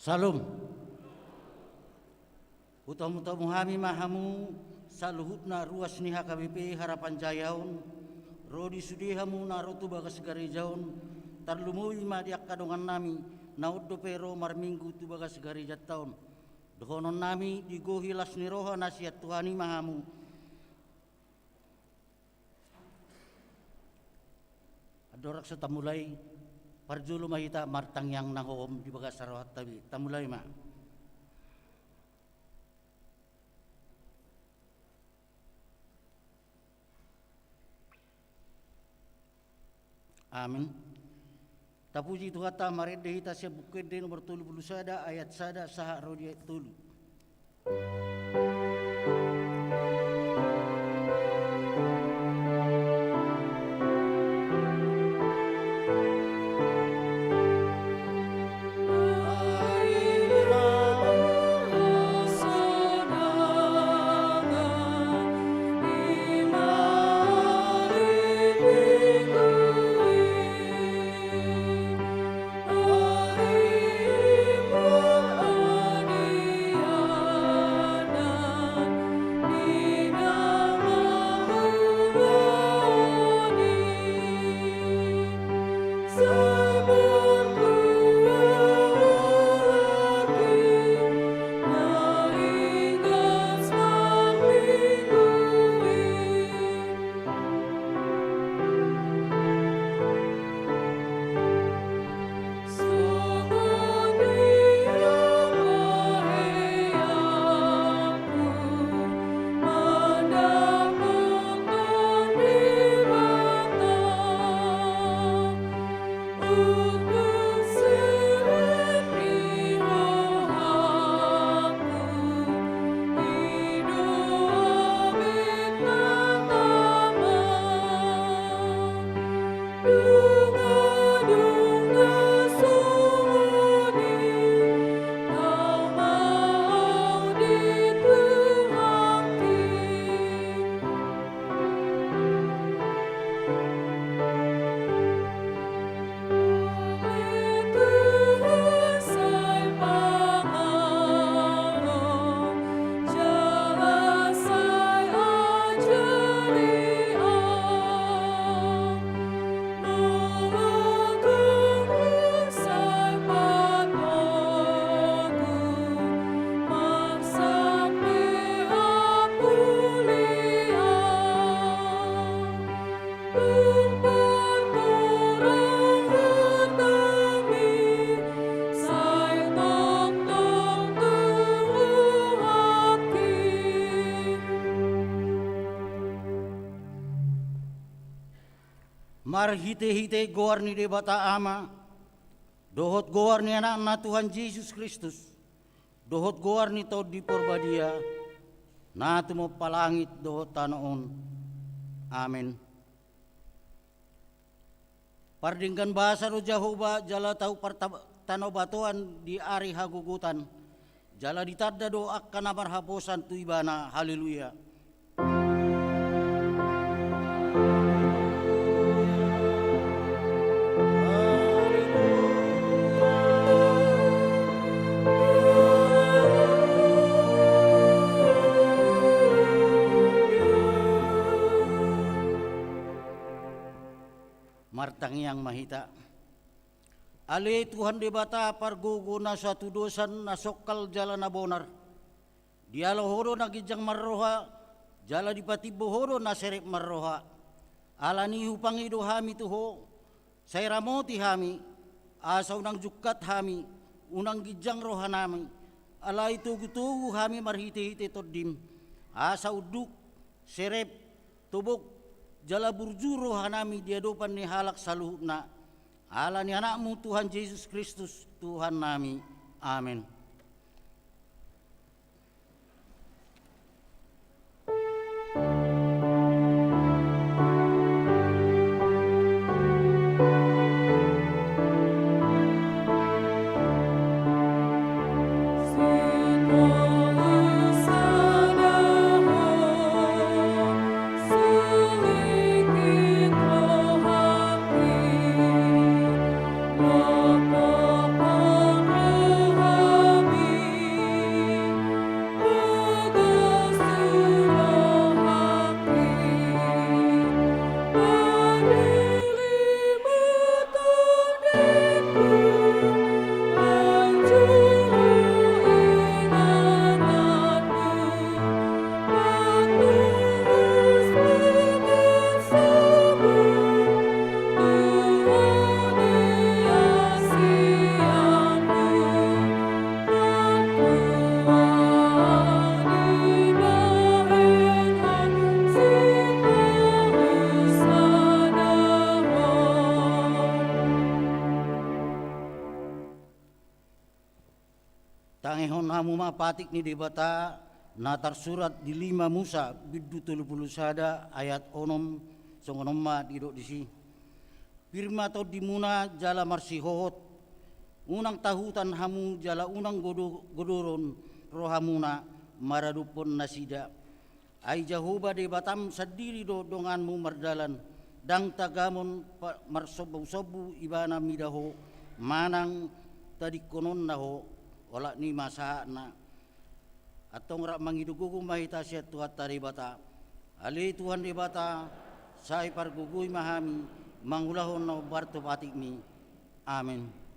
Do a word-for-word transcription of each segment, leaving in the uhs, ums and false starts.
Salam. Hutomu-tomu hami ma hamu saluhutna ruas ni H K B P Harapan Jaya on, ro di sude hamu na ro tu bagas gareja on, tarlumobi ma di angka dongannami na on dope ro marminggu tu bagas garejanta on. Dohononnami digohi las ni roha na sian Tuhan i ma hamu. Andorang so tamulai, parjolo ma hita martangiang na hohom di bagasan rohanta be. Tamulai ma. Amin. Tapuji Tuhanta, marende hita sian Buku Ende nomor tolu pulu sada, ayat sada sahat ro di ayat tolu. Marhitehite goar ni Debata Ama, dohot goar ni Anakna Tuhan Jesus Kristus, dohot goar ni Tondi Porbadia, na tumompa langit dohot tano on. Amen. Pardenggan basa do Jahowa jala tau parta-, tanobatoan di ari hagogotan, jala ditanda do angka na marhaposan tu Ibana. Haleluya. Martangiang ma hita. Ale Tuhan Debata pargogo na so hatudosan, na songkal jala na bonar. Dialo Ho do na ginjang marroha, jala dipatimbo Ho do na serep marroha. Alani i hupangido hami tu Ho, sai ramoti hami, asa unang jungkat hami, unang ginjang rohanami, alai togutogu hami marhitehite Tondim, asa unduk, serep, tobok, jala burju rohanami di adopan ni halak saluhutna. Ala ni Anakmu Tuhan Jesus Kristus, Tuhannami. Amen. Tangihon hamu ma patik ni Debata na tarsurat di lima Musa bindu tolu pulu sada ayat onom, songon on ma didok disi. Pir ma tondimuna jala marsihohot, unang tahutan hamu jala unang godo-, godoron rohamuna maradophon nasida. Ai Jahowa Debatam sandiri do donganmu mardalan, ndang tagamon pa-, marsombusombu ibana mida ho, manang tadingkononna ho, olat ni ma sahatna. Antong rap mangido gogo ma hita sian Tuhanta Debata. Ale Tuhan Debata, sai pargogoi ma hami mangulahon na hombar tu patikmi. Amen.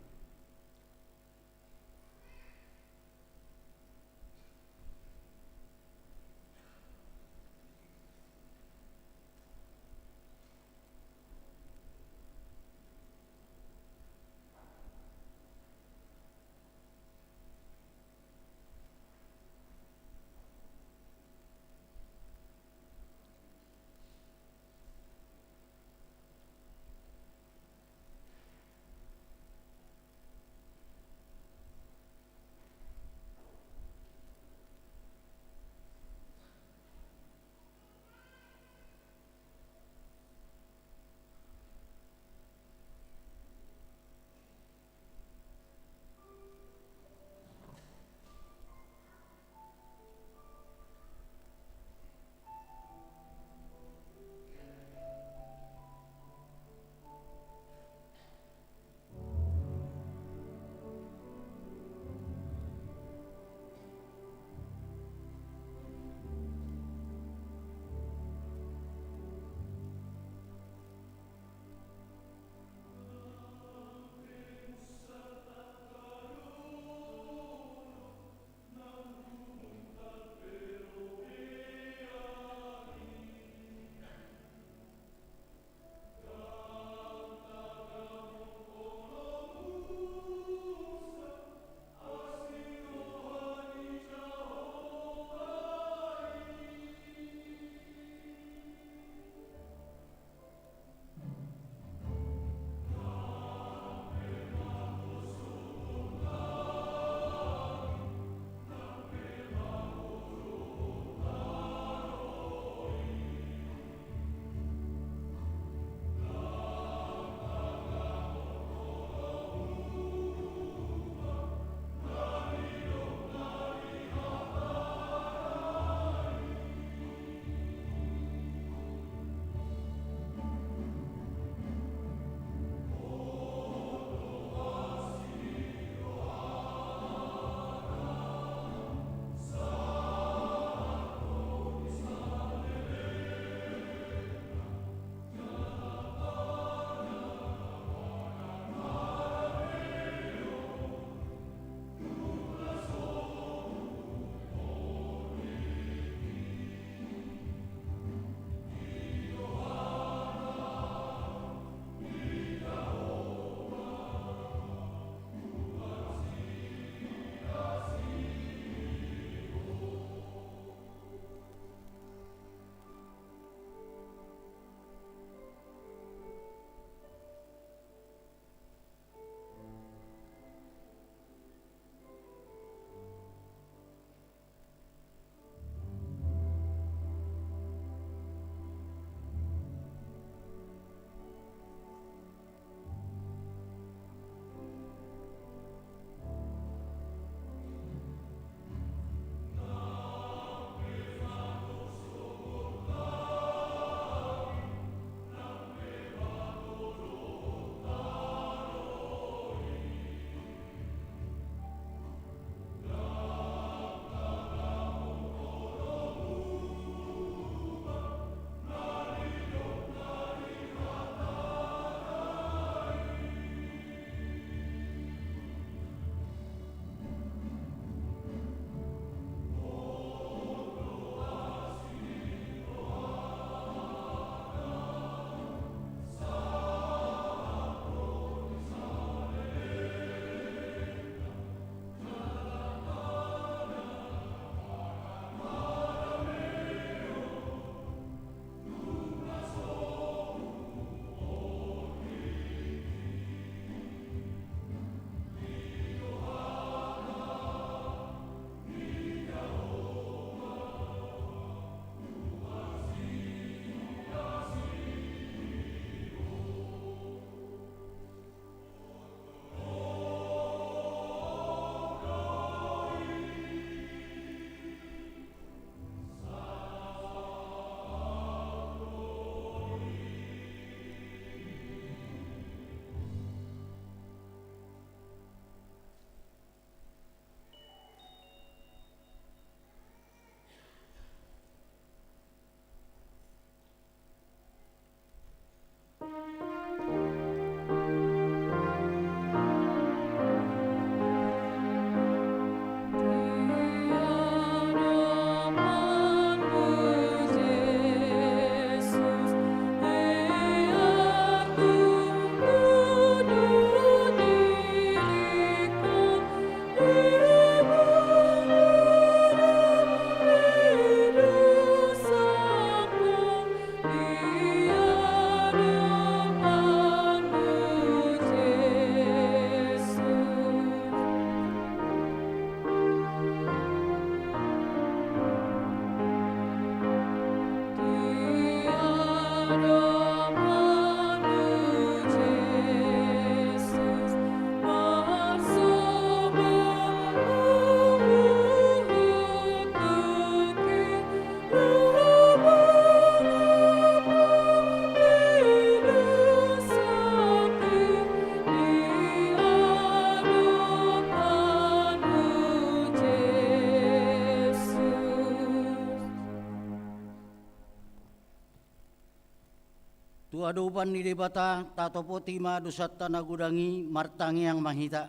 Adopan ni Debata, tatopoti ma dosanta na godang i, martangiang ma hita.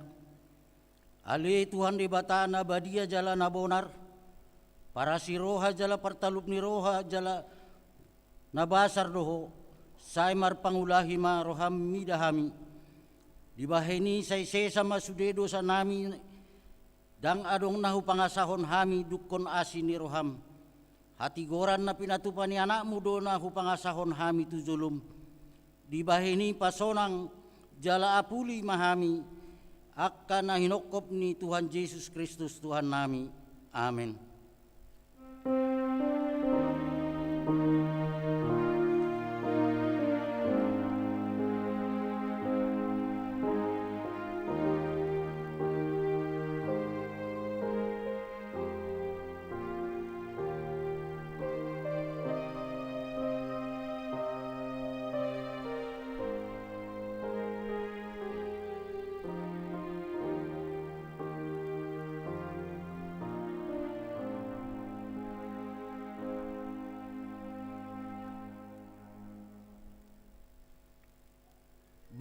Ale Tuhan Debata na badia jala na bonar, parasi roha jala partalup ni roha jala na basar do Ho, sai marpangulahi ma roham mida hami. Dibahen i sai sesa ma sude dosanami, ndang adong na hupangasahon hami dungkon asi ni roham. Hatigoran na pinatupa ni Anakmu do na hupangasahon hami tu jolom. Dibahen i pasonang jala apuli ma hami, angka na hinongkop ni Tuhan Jesus Kristus Tuhannami. Amen.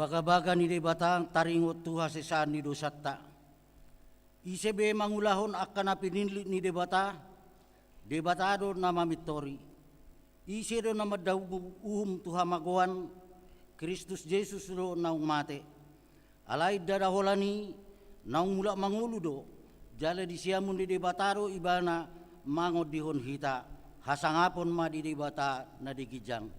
Bagabaga ni Debata taringot tu hasesaan ni dosanta. Ise be mangulahon angka na pinillit ni Debata? Debata do na mamintori. Ise do na mandabu uhum tu hamagoan? Kristus Jesus do naung mate. Alai ndada holan i, naung mulak mangolu do, jala disiamun ni Debata do Ibana mangondihon hita. Hasangapon ma di Debata na di ginjang.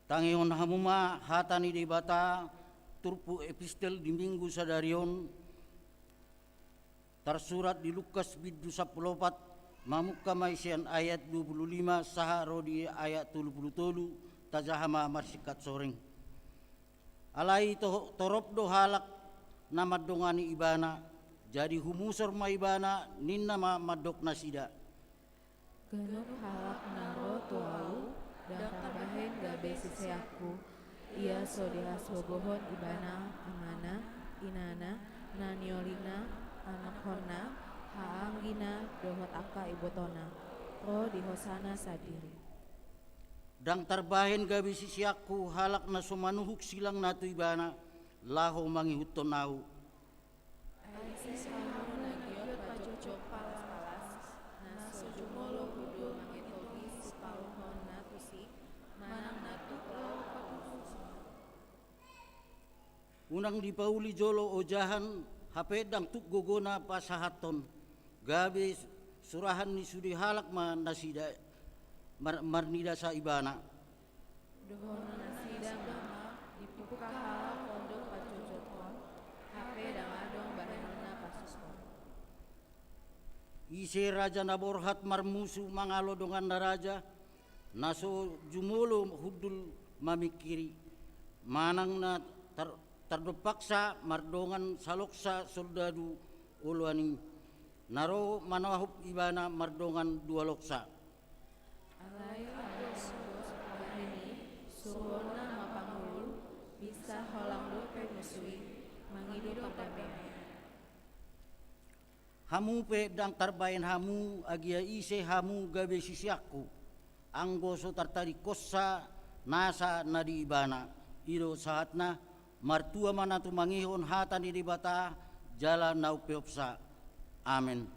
Tangihon hamu ma hata ni Debata, turpuk epistel di Minggu sadari on, tarsurat di Lukas bindu sampulu opat, mamungka ma i sian ayat dua pulu lima sahat ro di ayat tolu pulu tolu, tajaha ma marsingkat soreng. Alai to-, torop do halak na mandongani Ibana, jadi humusor ma Ibana, ninna ma mandok nasida. Ganup halak na ro tu Ahu, ndang tarbahen gabe siseanKu, ia so dihasogohon ibana amana, inana, na niolina, anakhonna, haanggina, dohot angka ibotona, ro di hosana sandiri. Ndang tarbahen gabe siseanKu halak na so manuhuk silangna tu ibana, laho mangihuthon Ahu. Ai sai hamu na giot pajojok palas-palas, na so jumolo hundul mangetogi sipaluhonna tusi, manang na tuk laho patutuson. Unang dipauli jolo ojahan, hape ndang tuk gogona pasahathon, gabe surahan ni sude halak ma nasida mar-, marnidasa ibana. Dohonon nasida ma, dipungka halak on do pajojokhon, hape ndang adong bahenonna pasushon. Ise raja na borhat marmusu mangalo donganna raja, na so jumolo hundul mamingkiri, manang na tar-, tardompaksa mardongan saloksa soldadu oloan i, na ro manahop ibana mardongan dua loksa. Alai anggo so bahen i, suruonna ma pangulu, bisa holang dope musu i, mangido pardamaian. Hamu pe ndang tarbahen hamu agia ise hamu gabe siseanku, anggo so tartaringhonsa nasa na di ibana. I do sahatna. Martua ma na tumangihon hata ni Debata jala na umpeopsa. Amen.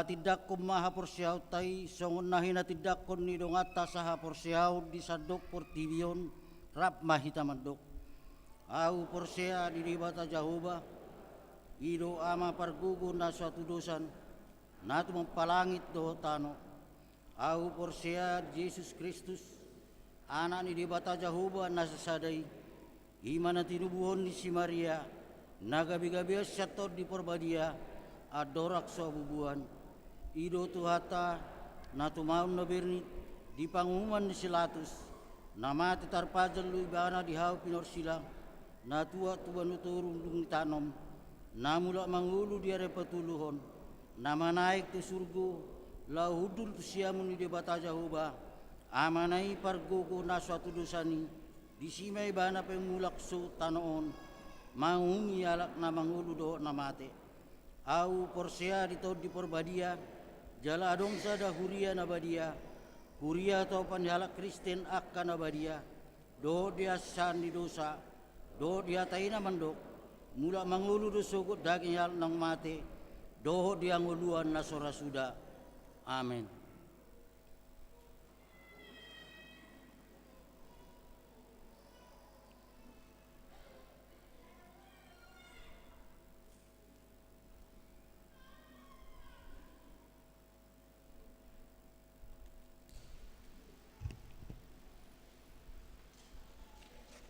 Tindanghon ma haporseaonta i songon na hinatindanghon ni donganta sahaporseaon di sandok portibi on, rap ma hita mandok: Ahu porsea di Debata Jahowa, i do Ama pargogo na so hatudosan, na tumompa langit dohot tano. Ahu porsea di Jesus Kristus, Anak ni Debata Jahowa na sasada i, i ma na tinubuhon ni si Maria, na gabegabean sian Tondi Porbadia, andorang so habubuhan. I do Tuhanta, na tumaon na bernit, di panguhuman ni si Latus, na mate tarpajal do ibana di hau pinorsilang, na tuat tu banua toru dung ditanom, na mulak mangolu di ari patoluhon, na manaek tu surgo, laho hundul tu siamun ni Debata Jahowa, Amana i pargogo na so hatudosan i, disi ma ibana pe mulak sogot tano on, manguhumi halak na mangolu dohot na mate. Ahu porsea di Tondi Porbadia, jala adong sada huria na badia, huria topa ni halak Kristen angka na badia, dohot di hasesaan ni dosa, dohot di hata i na mandok: Mulak mangolu do sogot daging ni halak naung mate, dohot di hangoluan na so ra suda. Amen.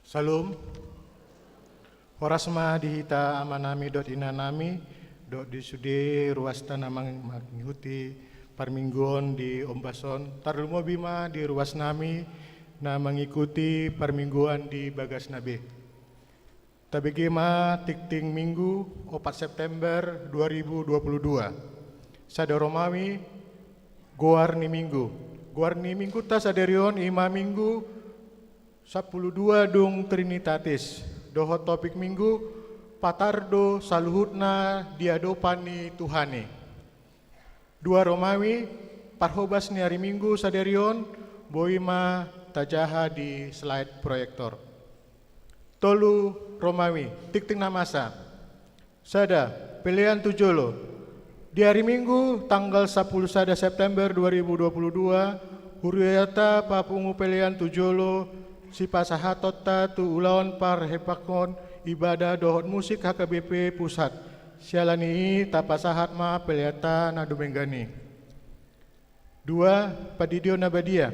Syalom. Horas ma di hita amanami dohot inanami, dohot di sude ruasta na mang-, mangikuti parmingguon di ombas on, tarlumobi ma di ruasnami na mangikuti parmingguon di bagasna be. Tabege ma tingting Minggu, opat September dua ribu dua puluh dua. Sada Romawi, goar ni Minggu. Goar ni Minggunta sadari on i ma Minggu sampulu dua dung Trinitatis. Dohot topik Minggu: Patar do saluhutna di adopan ni Tuhan i. Dua Romawi, parhobas ni ari Minggu sadari on, boi ma tajaha di slide proyektor. Tolu Romawi, tingting na masa. Sada, pelean tu jolo. Di ari Minggu, tanggal sampulu sada September dua ribu dua puluh dua, huriata papungu pelean tu jolo, sipasahatonta tu ulaon parhepakhon ibadah dohot musik H K B P Pusat. Siala ni i tapasahat ma peleanta na dumenggan i. Dua, pandidion na badia.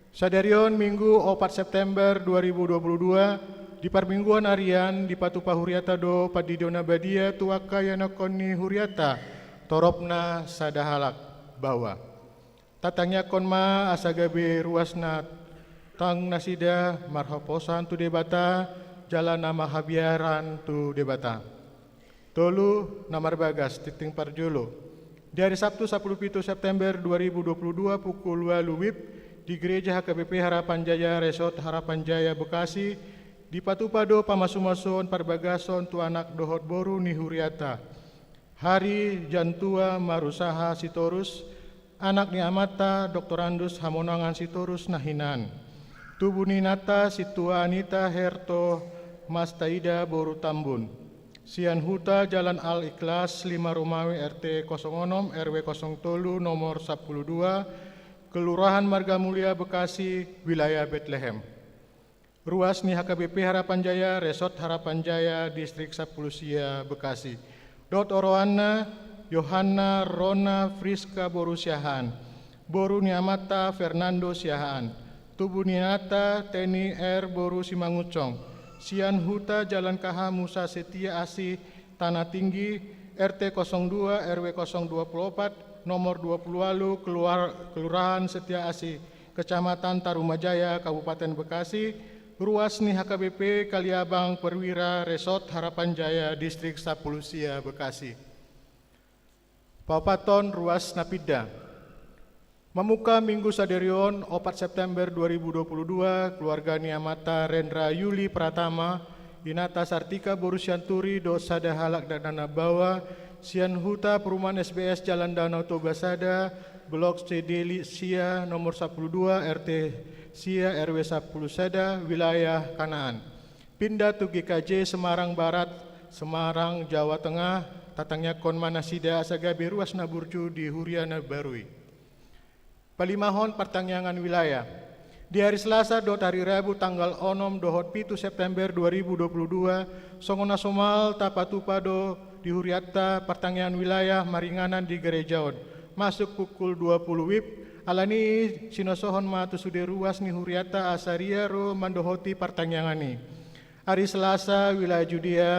Sadari on Minggu opat September dua ribu dua puluh dua, di parmingguon arian dipatupa huriata do pandidion na badia tu angka ianakhon ni huriata, toropna sada halak baoa. Tatangiangkon ma asa gabe ruas na tang nasida marhaposan tu Debata, jala na marhabiaran tu Debata. Tolu, na marbagas, tingting parjolo. Di ari Sabtu sampulu pitu September dua ribu dua puluh dua pukul ualu WIB di Gereja H K B P Harapan Jaya Resort Harapan Jaya Bekasi, dipatupa do pamasumasuon parbagason tu anak dohot boru ni huriata. Hari Jantua Marusaha Sitorus, anak ni amanta Doktorandus Hamonangan Sitorus na hinan. Tubu ni inanta Sintua Anita Herto Mastaida boru Tambun. Sian huta Jalan Al Ikhlas lima Romawi, R T kosong onom, R W kosong tolu, nomor sampulu dua, Kelurahan Marga Mulia, Bekasi, wilayah Betlehem. Ruas ni H K B P Harapan Jaya, Resort Harapan Jaya, Distrik sampulu sia, Bekasi. Dohot oroanna, Yohanna Rona Friska boru Siahaan. Boru ni amanta Fernando Siahaan. Tubu ni inanta Teni R boru Simangunsong. Sian huta Jalan K H Musa Setia Asih, Tanah Tinggi, R T kosong dua, R W kosong dua puluh opat, nomor dua puluh ualu, keluar-, Kelurahan Setia Asih, Kecamatan Tarumajaya, Kabupaten Bekasi, ruas ni H K B P Kaliabang Perwira, Resort Harapan Jaya, Distrik sampulu sia, Bekasi. Paopathon, ruas na pinda. Mamungka Minggu sadari on, opat September dua ribu dua puluh dua, keluarga ni amanta Rendra Yuli Pratama, inanta Sartika boru Sianturi dohot sada halak dakdanak na baoa, sian huta perumahan S B S Jalan Danau Toba sada, Blok C D sia, nomor sampulu dua, R T sia, R W sampulu sada, wilayah Kanaan. Pinda tu G K J Semarang Barat, Semarang, Jawa Tengah, Tatangiangkon ma nasida asa gabe ruas na burju di huria na baru i. Palimahon partangiangan wilayah. Di hari Selasa dohot hari Rabu tanggal onom dohot pitu September dua ribu dua puluh dua, songon na somal tapatupa do di hurianta partangiangan wilayah maringanan di gereja on. Masuk pukul dua puluh wib, alani i sinosohon ma tu sude ruas ni hurianta asa ria ro mandohoti partangiangan i. Ari Selasa wilayah Judea,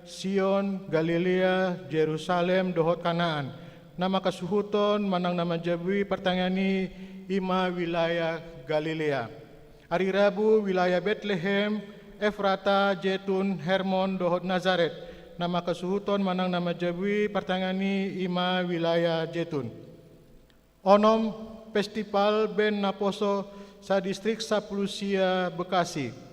Sion, Galilea, Jerusalem, dohot Kanaan. Na mangkasuhuton manang na manjabui partangiangan i, i ma wilayah Galilea. Ari Rabu wilayah Betlehem, Efrata, Jetun, Hermon, dohot Nazaret. Na mangkasuhuton manang na manjabui partangiangan i, i ma wilayah Jetun. Onom, Festival Band Naposo sadistrik sampulu sia Bekasi.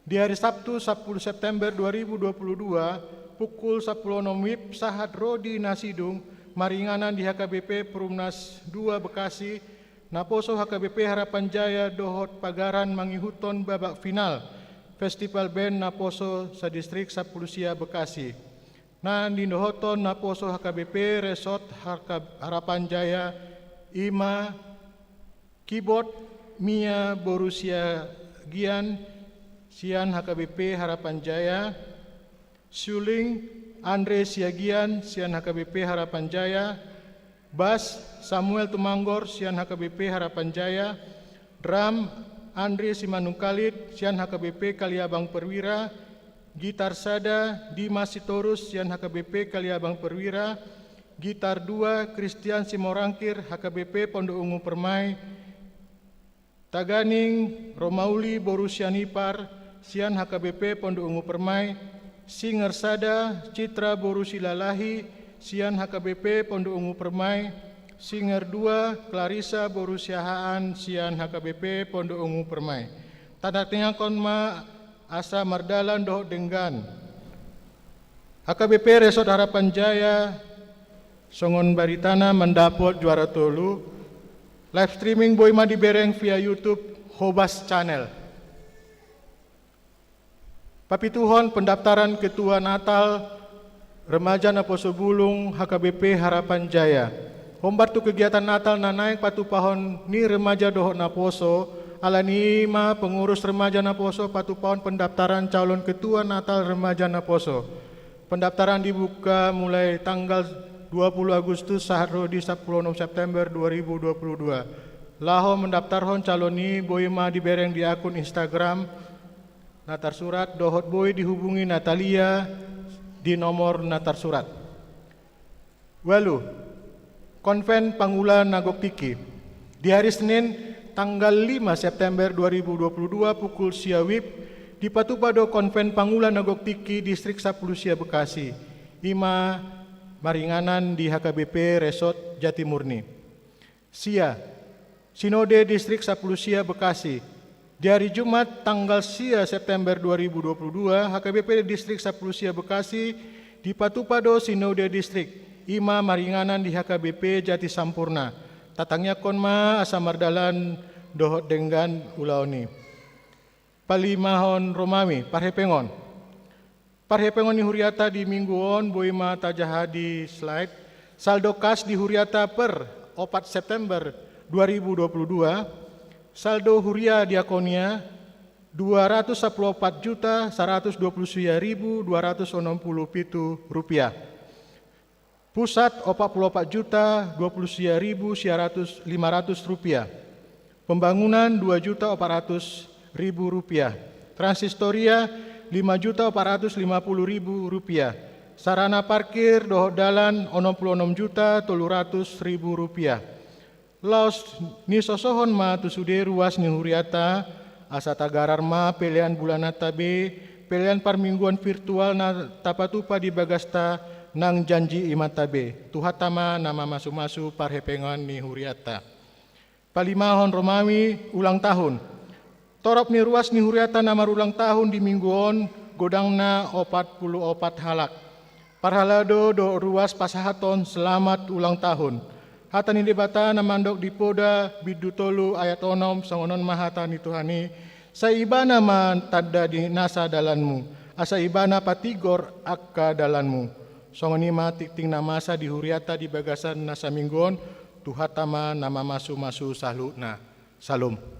Di hari Sabtu sampulu September dua ribu dua puluh dua, pukul sampulu onom wib sahat ro di na sidung maringanan di H K B P Perumnas dua Bekasi, naposo H K B P Harapan Jaya dohot Pagaran mangihuthon babak final Festival Band Naposo sadistrik sampulu sia Bekasi. Na nindohothon naposo H K B P Resort Harka-, Harapan Jaya i ma keyboard Mia boru Siagian sian H K B P Harapan Jaya, suling Andre Siagian sian H K B P Harapan Jaya, bas Samuel Tumanggor sian H K B P Harapan Jaya, drum Andre Simanungkalit sian H K B P Kaliabang Perwira, gitar sada Dimas Sitorus sian H K B P Kaliabang Perwira, gitar dua Christian Simorangkir H K B P Pondok Ungu Permai, taganing Romauli boru Sianipar sian H K B P Pondok Ungu Permai, singer sada Citra boru Silalahi sian H K B P Pondok Ungu Permai, singer dua Clarissa boru Siahaan sian H K B P Pondok Ungu Permai. Tatangiangkon ma asa mardalan dohot denggan. H K B P Resort Harapan Jaya, songon baritana mandapot juara tolu, live streaming boi ma dibereng via YouTube Hobas Channel. Papituhon pendaftaran ketua Natal Remaja Naposo Bulung H K B P Harapan Jaya. Hombar tu kegiatan Natal na naeng patupahon ni remaja dohot naposo, alani i ma pengurus remaja naposo patupahon pendaftaran calon ketua Natal remaja naposo. Pendaftaran dibuka mulai tanggal dua puluh Agustus sahat ro di sampulu onom September dua ribu dua puluh dua. Laho mendaftarhon calon i boi ma dibereng di akun Instagram na tarsurat dohot boi dihubungi Natalia di nomor na tarsurat. Ualu, Konven Pangula na Gok Tingki. Di hari Senin, tanggal lima September dua ribu dua puluh dua, pukul sia wib, dipatupa do Konven Pangula na Gok Tingki Distrik sampulu sia Bekasi. I ma maringanan di H K B P Resort Jatimurni. Sia, Sinode Distrik sampulu sia Bekasi. Di hari Jumat, tanggal sia September dua ribu dua puluh dua, H K B P Distrik sampulu sia Bekasi dipatupa do Sinode Distrik, i ma maringanan di H K B P Jati Sampurna. Tatangiangkon ma asa mardalan dohot denggan ulaon i. Palimahon Romawi, parhepengon. Parhepengon ni huriata di minggu on boi ma tajaha di slide. Saldo kas di huriata per opat September dua ribu dua puluh dua, saldo huria diakonia dua ratus sampulu opat juta saratus dua puluh sia ribu dua ratus onom puluh pitu rupiah. Pusat opat puluh opat juta dua puluh sia ribu sia ratus, lima ratus rupiah. Pembangunan dua juta opat ratus ribu rupiah. Transistoria lima juta opat ratus lima puluh ribu rupiah. Sarana parkir dohot dalan onom puluh onom juta tolu ratus ribu rupiah. Laos nisosohon ma tu sude ruas ni huriata, asa tagarar ma pelean bulananta be, pelean parmingguan virtual na tapatupa di bagasta nang janji imanta be. Tuhanta ma na mamasumasu parhepengon ni huriata. Palimahon Romawi, ulang tahun. Torop ni ruas ni huriata na marulang tahun di minggu on, godangna opat puluh opat halak. Parhalado dohot ruas pasahathon selamat ulang tahun. Hata ni Debata na mandok di Poda bindu tolu ayat onom, songon on ma hata ni Tuhan i: Sai Ibana ma tanda ni nasa dalanmu, asa Ibana patigor angka dalanmu. Songon i ma tingting na masa di huriata di bagasan na saminggu on, Tuhanta ma na mamasu-masu saluhutna. Syalom.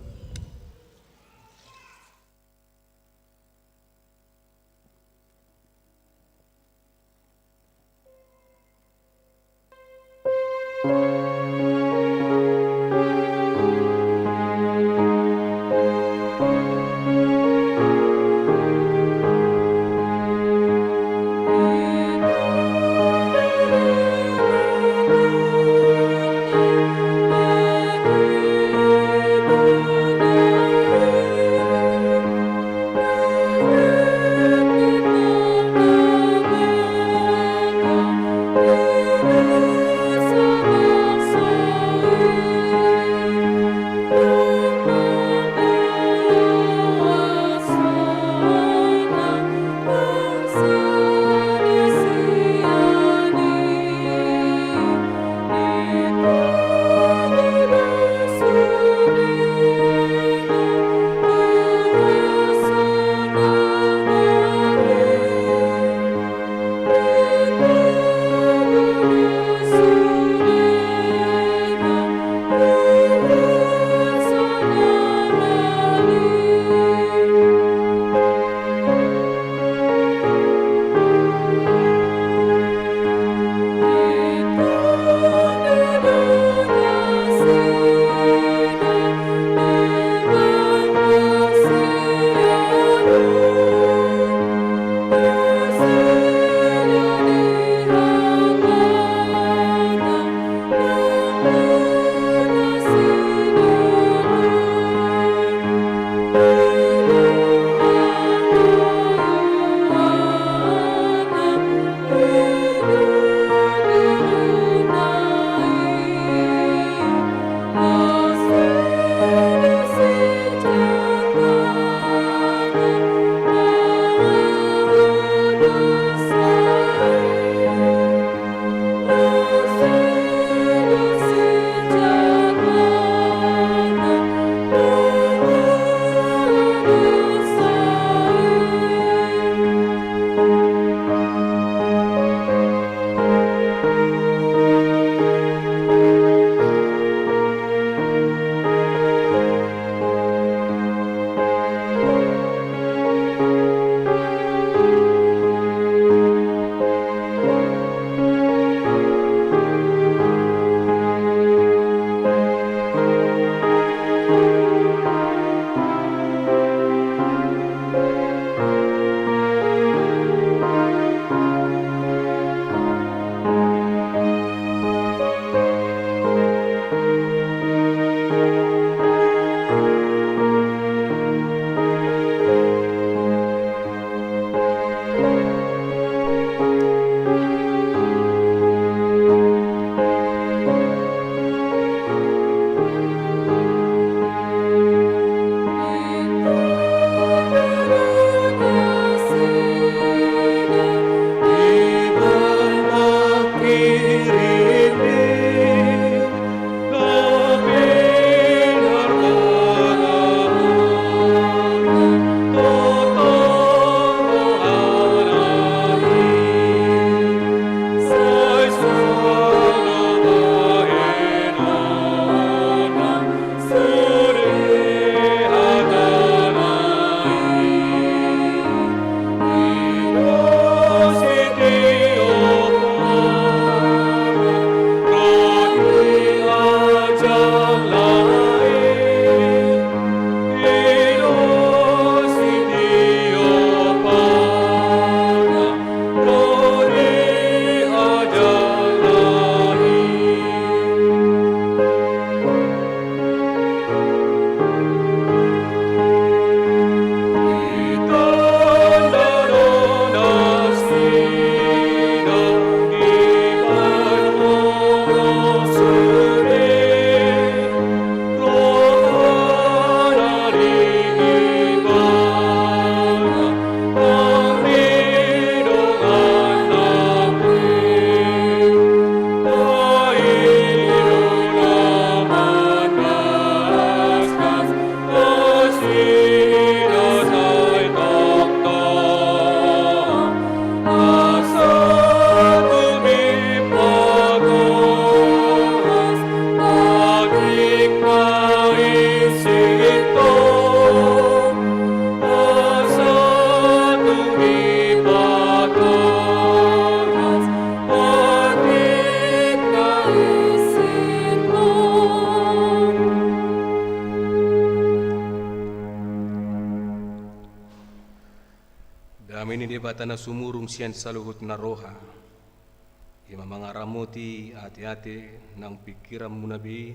Dame ni Debata na sumurung sian saluhut na roha, i ma mangaramoti ateate nang pingkiranmuna be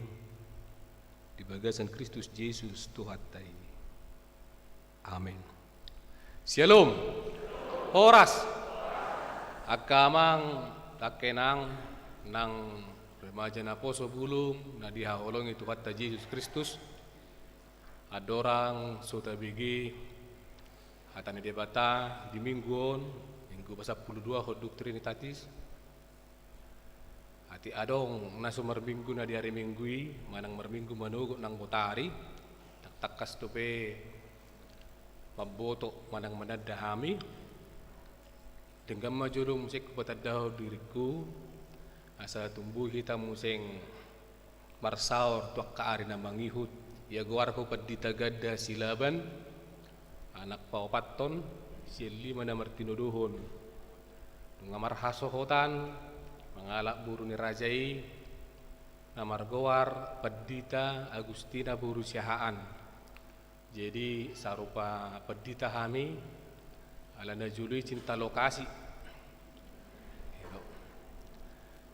di bagasan Kristus Jesus Tuhanta i. Amen. Syalom. Horas. Angka amang, angka inang, nang remaja naposo bulung na dihaholongi Tuhanta Jesus Kristus. Andorang so tabege hata ni Debata di minggu on, minggu pasampulu duahon Trinitatis. Atik adong na so marminggu na di ari Minggu i, manang marminggu manogot nang botari, tangkas dope mamboto manang mananda hami. Denggan ma jolo muse hupatandahon diringku, asa tumbu hita muse marsaor tu angka ari na mangihut. Ia goarhu Pandita Ganda Silaban, anak paopathon sian lima na martinodohon. Nunga marhasohotan mangalap boru ni raja i na margoar Pandita Agustina boru Siahaan. Jadi sarupa pandita hami, ala na jolo i cinta lokasi.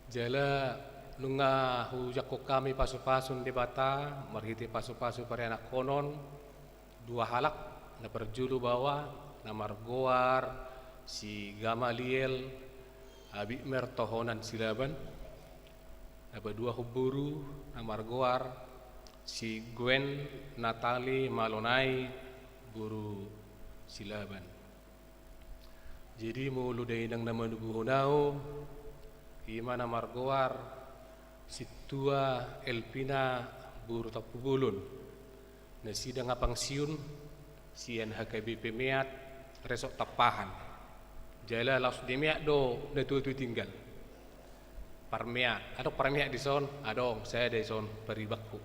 Jala nunga hujangkon hami pasupasu ni Debata marhite pasupasu parianakhonon, dua halak, na parjolo baoa na margoar si Gamaliel Abik Mertohonan Silaban, na paduahon boru na margoar si Gwen Natali Malonai boru Silaban. Jadi molo dainang na manubuhon ahu, i ma na margoar Sintua Elvina boru Tampubolon. Nasida nga pangsiun sian H K B P Meat, Resort Tampahan. Jala laos di Meat do natuatua i tinggal. Parmeat, adong Parmeat dison? Adong, sada dison, Paribakku.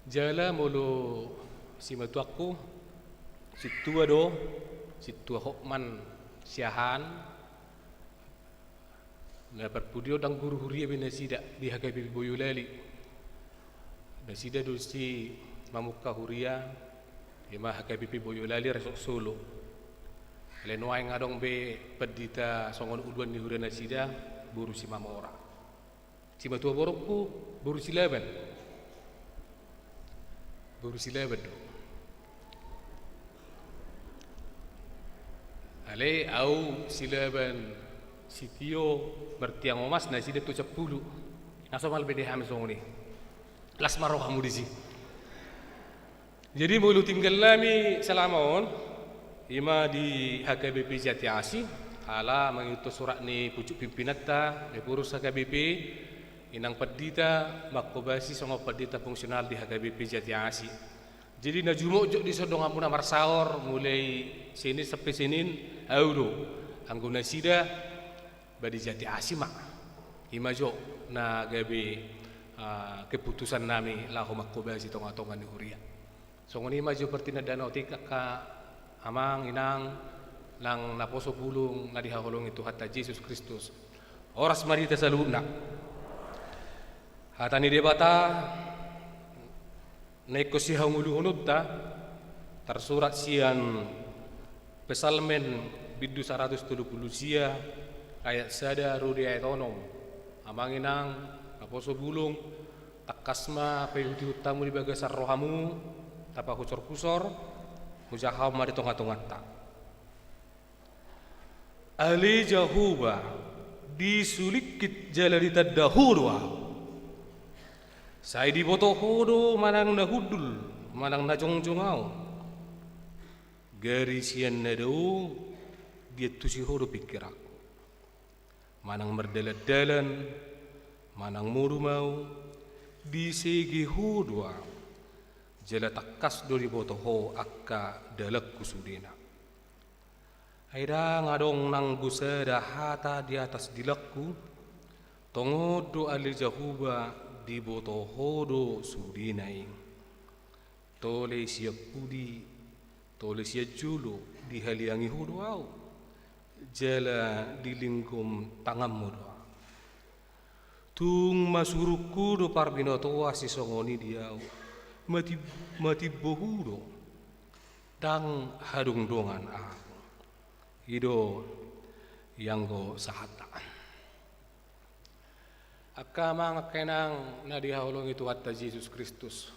Jala molo simatuangku, Sintua do, Sintua Hotman Siahaan. Na parpudi on ndang guru huria be nasida di H K B P Boyolali. Nasida do disi mamungka huria, i ma H K B P Boyolali Resort Solo. Alai nuaeng adong be pandita songon uluan ni huria nasida, boru Simamora. Simatua borungku boru Silaban. Boru Silaban do. Alai ahu Silaban sitio martiang omas, nasida tu sampulu. Nga somal be di hami songon i. Las ma rohamu disi. Jadi molo tinggal nami salama on, i ma di H K B P Jatiasi, ala mangihuthon surat ni pucuk pimpinanta, Epurus H K B P, inang pandita, mangkobasi songon pandita fungsional di H K B P Jatiasi. Jadi na jumotjot dison donganmuna marsaor, mulai Senin sampe Senin, ahu do. Anggo nasida, ba di Jatiasi ma. I ma jo na gabe, ah, keputusan nami laho mangkobasi tongatonga ni huria. Songon i ma jo partinandaon on, angka amang, inang, nang naposo bulung na dihaholongi Tuhanta Jesus Kristus. Horas ma di hita saluhutna. Hata ni Debata na ingkon sihangoluhononta tarsurat sian Psalmen bindu saratus tolu pulu sia, ayat sada ro di ayat onom. Amang inang naposo bulung, tangkas ma paihutihut hamu di bagasan rohamu, tapahusorhusor, hujahahon ma di tongatonganta. Ale Jahowa, disulingkit jala ditanda Ho do ahu. Sai diboto Ho do manang na hundul, manang na jongjong ahu. Gari sian na dao diantusi Ho do pingkiranku. Manang mardalandalan, manang modom ahu, disege Ho do ahu. Jala tangkas do diboto Ho angka dalanku sudena. Ai ndang adong nanggo sada hata di atas dilangku, tongon do ale Jahowa diboto Ho do sudena i. Tole sian pudi, tole sian jolo, dihaliangi Ho do ahu, jala dilinggom tanganmu do ahu. Tung masurungku do parbinotoan sisongon i di ahu, mati-, matimbo Ho do, ndang hadungdungan ahu. I do i anggo sahatna. Angka amang, angka inang na dihaholongi Tuhanta Jesus Kristus,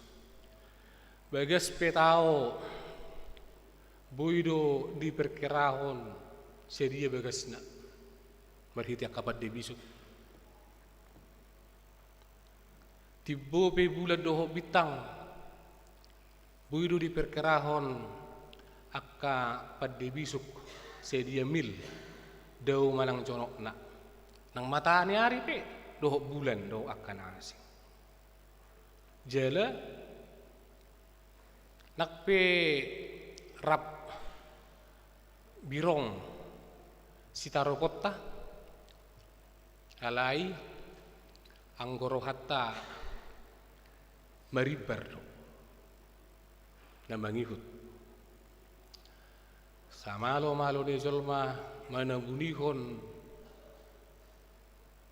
bagas pe tao boi do diperkirahon sadia bagasna marhite angka pande bisuk. Timbo pe bulan dohot bintang, boi do diperkirahon angka pande bisuk sadia mil dao manang jonokna. Nang mata ni ari pe dohot bulan dohot angka na asing. Jala nang pe rap birong sitaroponta, alai anggo rohanta marimbar do na mangihut. Samalomalo ni jolma manambunihon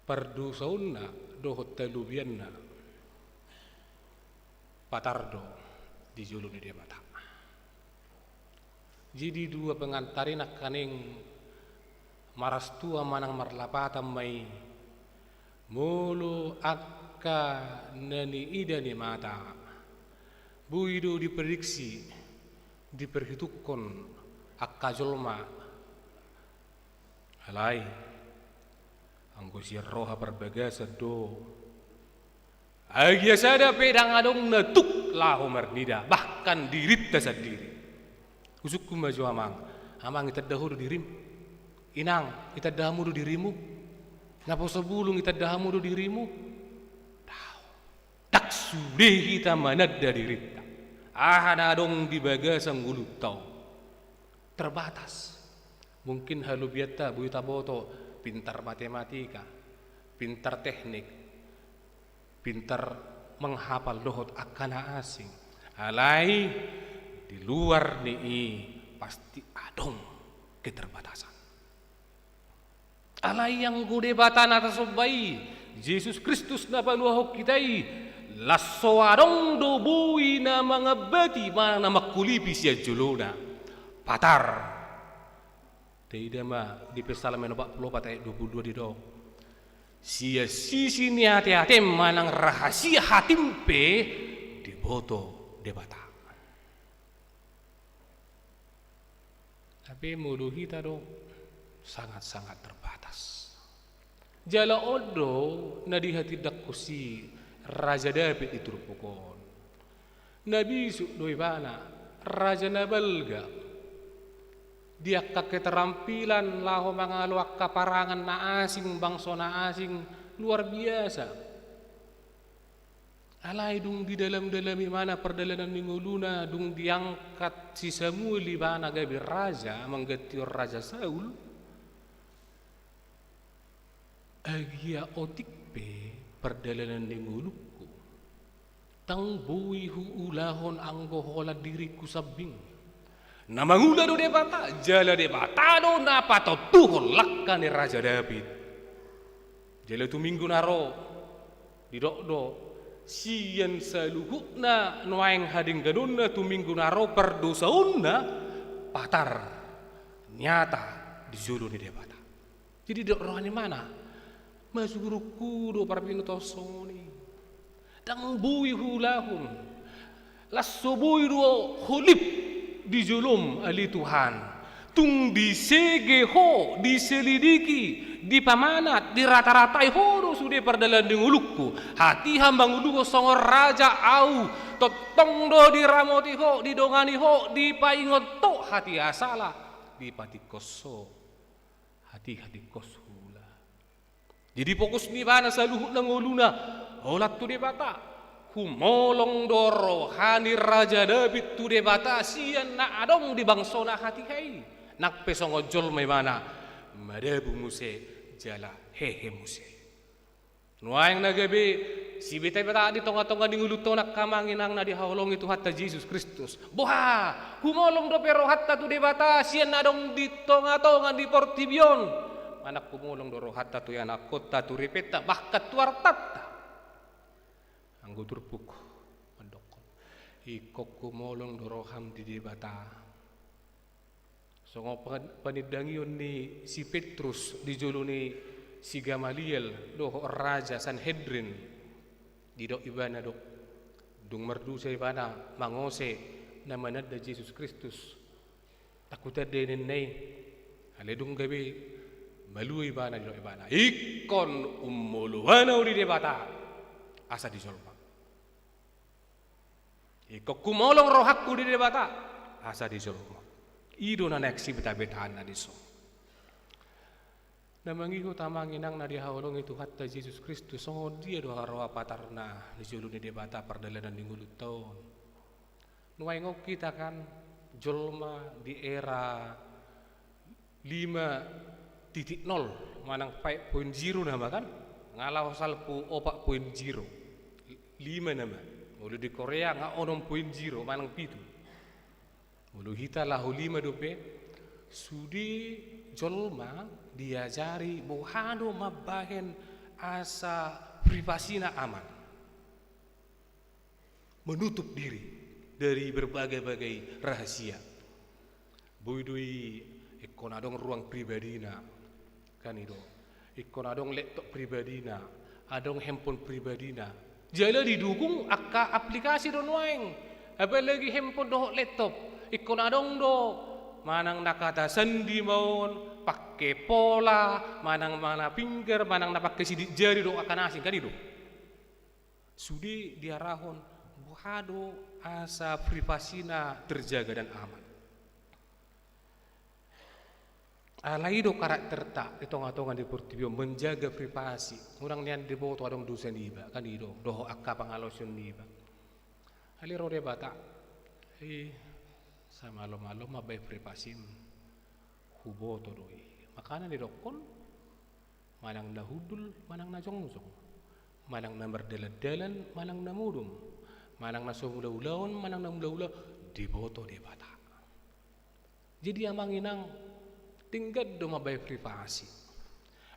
pardosaonna dohot halobianna, patar do di jolo ni Debata. Jadi dua pengantar i nangkaning marastua manang marlapatan ma i. Molo angka na niida ni mata, boi do diprediksi, diperhitungkon angka jolma. Alai anggo sian roha parbagasan do, agia sada pe ndang adong na tuk laho marnida, bahkan dirinta sandiri. Husungkun ma jo amang, amang, itanda ho do dirim? Inang, itanda hamu do dirimu? Naposo bulung, itanda hamu do dirimu? Daong. Ndang sude hita mananda dirinta. Aha na adong di bagasan ngolunta on terbatas. Mungkin halobianta boi taboto, pintar matematika, pintar teknik, pintar menghafal dohot angka na asing. Alai di luar ni i pasti adong keterbatasan. Alai anggo Debata na tasomba i, Jesus Kristus na paluahon hita i, las so adong do boi na mangambati manang na mangkolipi sian jolona. Patar. Taida ma di Psalmen opat pulu opat ayat dua pulu dua didok, sian sisi ni ateatem manang rahasia hatim pe diboto Debata. Tapi molo hita do sangat-sangat terbatas. Jala on do na dihatindangkon si Raja Daud di turpuk on. Na bisuk do ibana, raja na balga. Di angka keterampilan laho mangalo angka parangan na asing, bangso na asing, luar biasa. Alai dung didalam-dalami ibana pardalanan ni ngoluna, dung diangkat si Samuel ibana gabe raja manggantihon Raja Saul. Agia otik pe pardalanan ni ngolungku, ndang boi huulahon anggo holan diringku sambing. Na mangula do Debata, jala Debata do na patontuhon langka ni Raja Daud. Jala tu minggu na ro, didok do, sian saluhutna nuaeng hadengganonna tu minggu na ro pardosaonna, patar, nyata di jolo ni Debata. Jadi didok roha ni ibana, masurungku do parbinotohon songon i. Ndang boi huulahon. Las so boi do holip di jolom ale Tuhan. Tung disege ho, diselidiki, dipamanat, dirata-ratai ho do sude pardalanan ni ngolungku. Hatiha manguluhon songon raja ahu, tongtong do diramoti ho, didongani ho, dipaingot ho hatiha sala, dipatingkos ho hatiha tingkos huula. Jadi fokus ni ibana saluhutna ngoluna holan tu Debata. Humolong do roha ni Raja Daud tu Debata sian na adong di bangsona hatiha i. Nang pe songon jolma ibana, madabu muse jala hehe muse. Nuaeng na gabe sibeta-beta di tonga-tonga ni ngolunta on, angka amang inang na dihaholongi Tuhanta Jesus Kristus. Boha, humolong dope rohanta tu Debata sian na adong di tonga-tonga ni portibi on. Manang humolong do rohanta tu ianakkonta, tu ripenta, bahkan tu artanta. Anggo turpuk mandokkon, ingkon humolong do roham di Debata. Songon pan-, panindangion ni si Petrus di jolo ni si Gamaliel dohot raja Sanhedrin, didok ibana do, dung mardosa ibana mangose na mananda Jesus Kristus. Takutan do ninna i, alai dung gabe malua ibana, didok ibana, ingkon humoloan ahu di Debata asa di jolma. Ingkon humolong rohangku di Debata asa di jolma. I do na naeng sibetabetaanna dison. Na mangihut amang inang na dihaholongi Tuhanta Jesus Kristus, songon dia do roha patarna di jolo ni Debata pardalanan ni ngolunta on. Nuaeng on hita kan jolma di era lima titik nol, manang five point zero nama kan, nga laho salpu opat point zero, lima nama. Molo di Korea nga onom point zero, manang pitu. Molo hita laho lima dope, sude jolma diajari boha do mambahen asa privasina aman. Menutup diri dari berbagai-bagai rahasia. Boi do i ingkon adong ruang pribadina, kan i do. Ingkon adong laptop pribadina, adong handphone pribadina. Jala didukung angka aplikasi do nuaeng. Apalagi handphone dohot laptop. Ingkon adong do manang na kata sandi ma on, pangke pola, manang na pinggan, manang na pangke sidik jari dohot angka na asing, kan i do. Sude diarahon boha do asa privasina terjaga dan aman. Alai do karakterta di tonga-tonga ni portibi on menjaga privasi. Unang nian diboto adong dosa niba, kan i do, dohot angka pangalaosion niba. Alai ro Debata, i, samalo-malo mambahen privasim, huboto do i. Makana didokkon, manang na hundul, manang na jongjong, manang na mardalan-dalan, manang na modom, manang na so mangula ulaon, manang na mangula ulaon, diboto Debata. Jadi amang inang, denggan do mambahen privasi.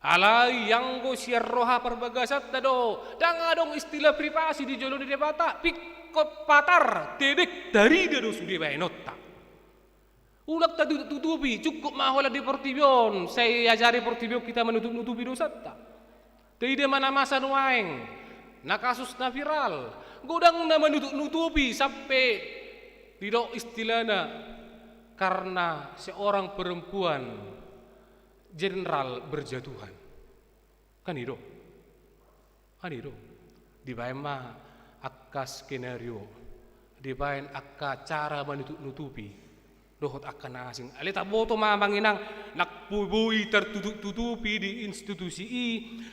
Alai anggo sian roha parbagasanta do, ndang adong istilah privasi di jolo ni Debata, pingkon patar, tedek tarida do sude bahenonta. Unang tatutup-tutupi, cukup ma holan di portibi on, sai iajari portibi on hita manutup-nutupi dosanta. Taida ma na masa nuaeng, na kasus na viral, godang na manutup-nutupi sampe didok istilahna karena seorang perempuan jenderal berjatuhan. Kan i do. Kan i do. Dibaen ma angka skenario, dibaen angka cara manutup-nutupi dohot angka na asing. Alai taboto ma amang inang, nang pe boi tartutup-tutupi di institusi i,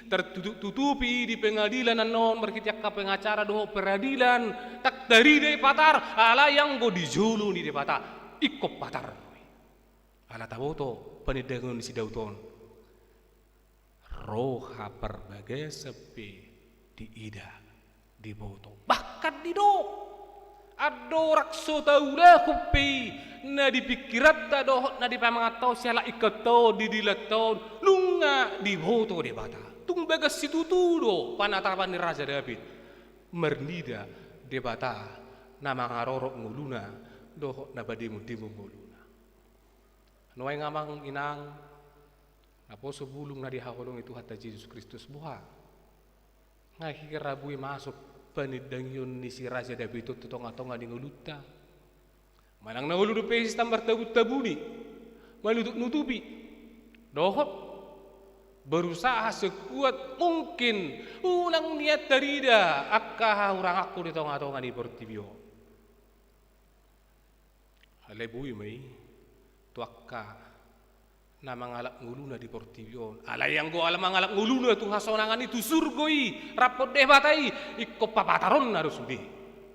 tartutup-tutupi di pengadilan annon marhite angka pengacara dohot peradilan, ndang tarida i patar, alai anggo di jolo ni Debata, ingkon patar do i. Ala taboto panindangion ni si Daud on. Roha parbagasan pe diida, diboto, bahkan didok. Andorang so taulahon pe i na di pingkiranta dohot na di pamangan ta on, siala ingkon ta on, di dilanta on, nunga diboto Debata. Tung bagas situtu do panatapan ni Raja Daud marnida Debata na mangarorot ngoluna dohot na pademon-demon ngoluna. Nuaeng amang inang, naposo bulung na dihaholongi Tuhanta Jesus Kristus, boha? Nga hira boi masuk panindangion ni si Raja Daud on tu tonga-tonga ni ngolunta? Manang na olo dope hita martabun-tabuni, manutup-nutupi, dohot berusaha sekuat mungkin unang nian tarida angka hahuranganku di tonga-tonga ni portibi on. Alai boi ma i tu angka na mangalap ngoluna di portibi on. Alai anggo ala mangalap ngoluna tu hasonangan i, tu surgo i, rap dohot Debata i, ingkon papataronna do sude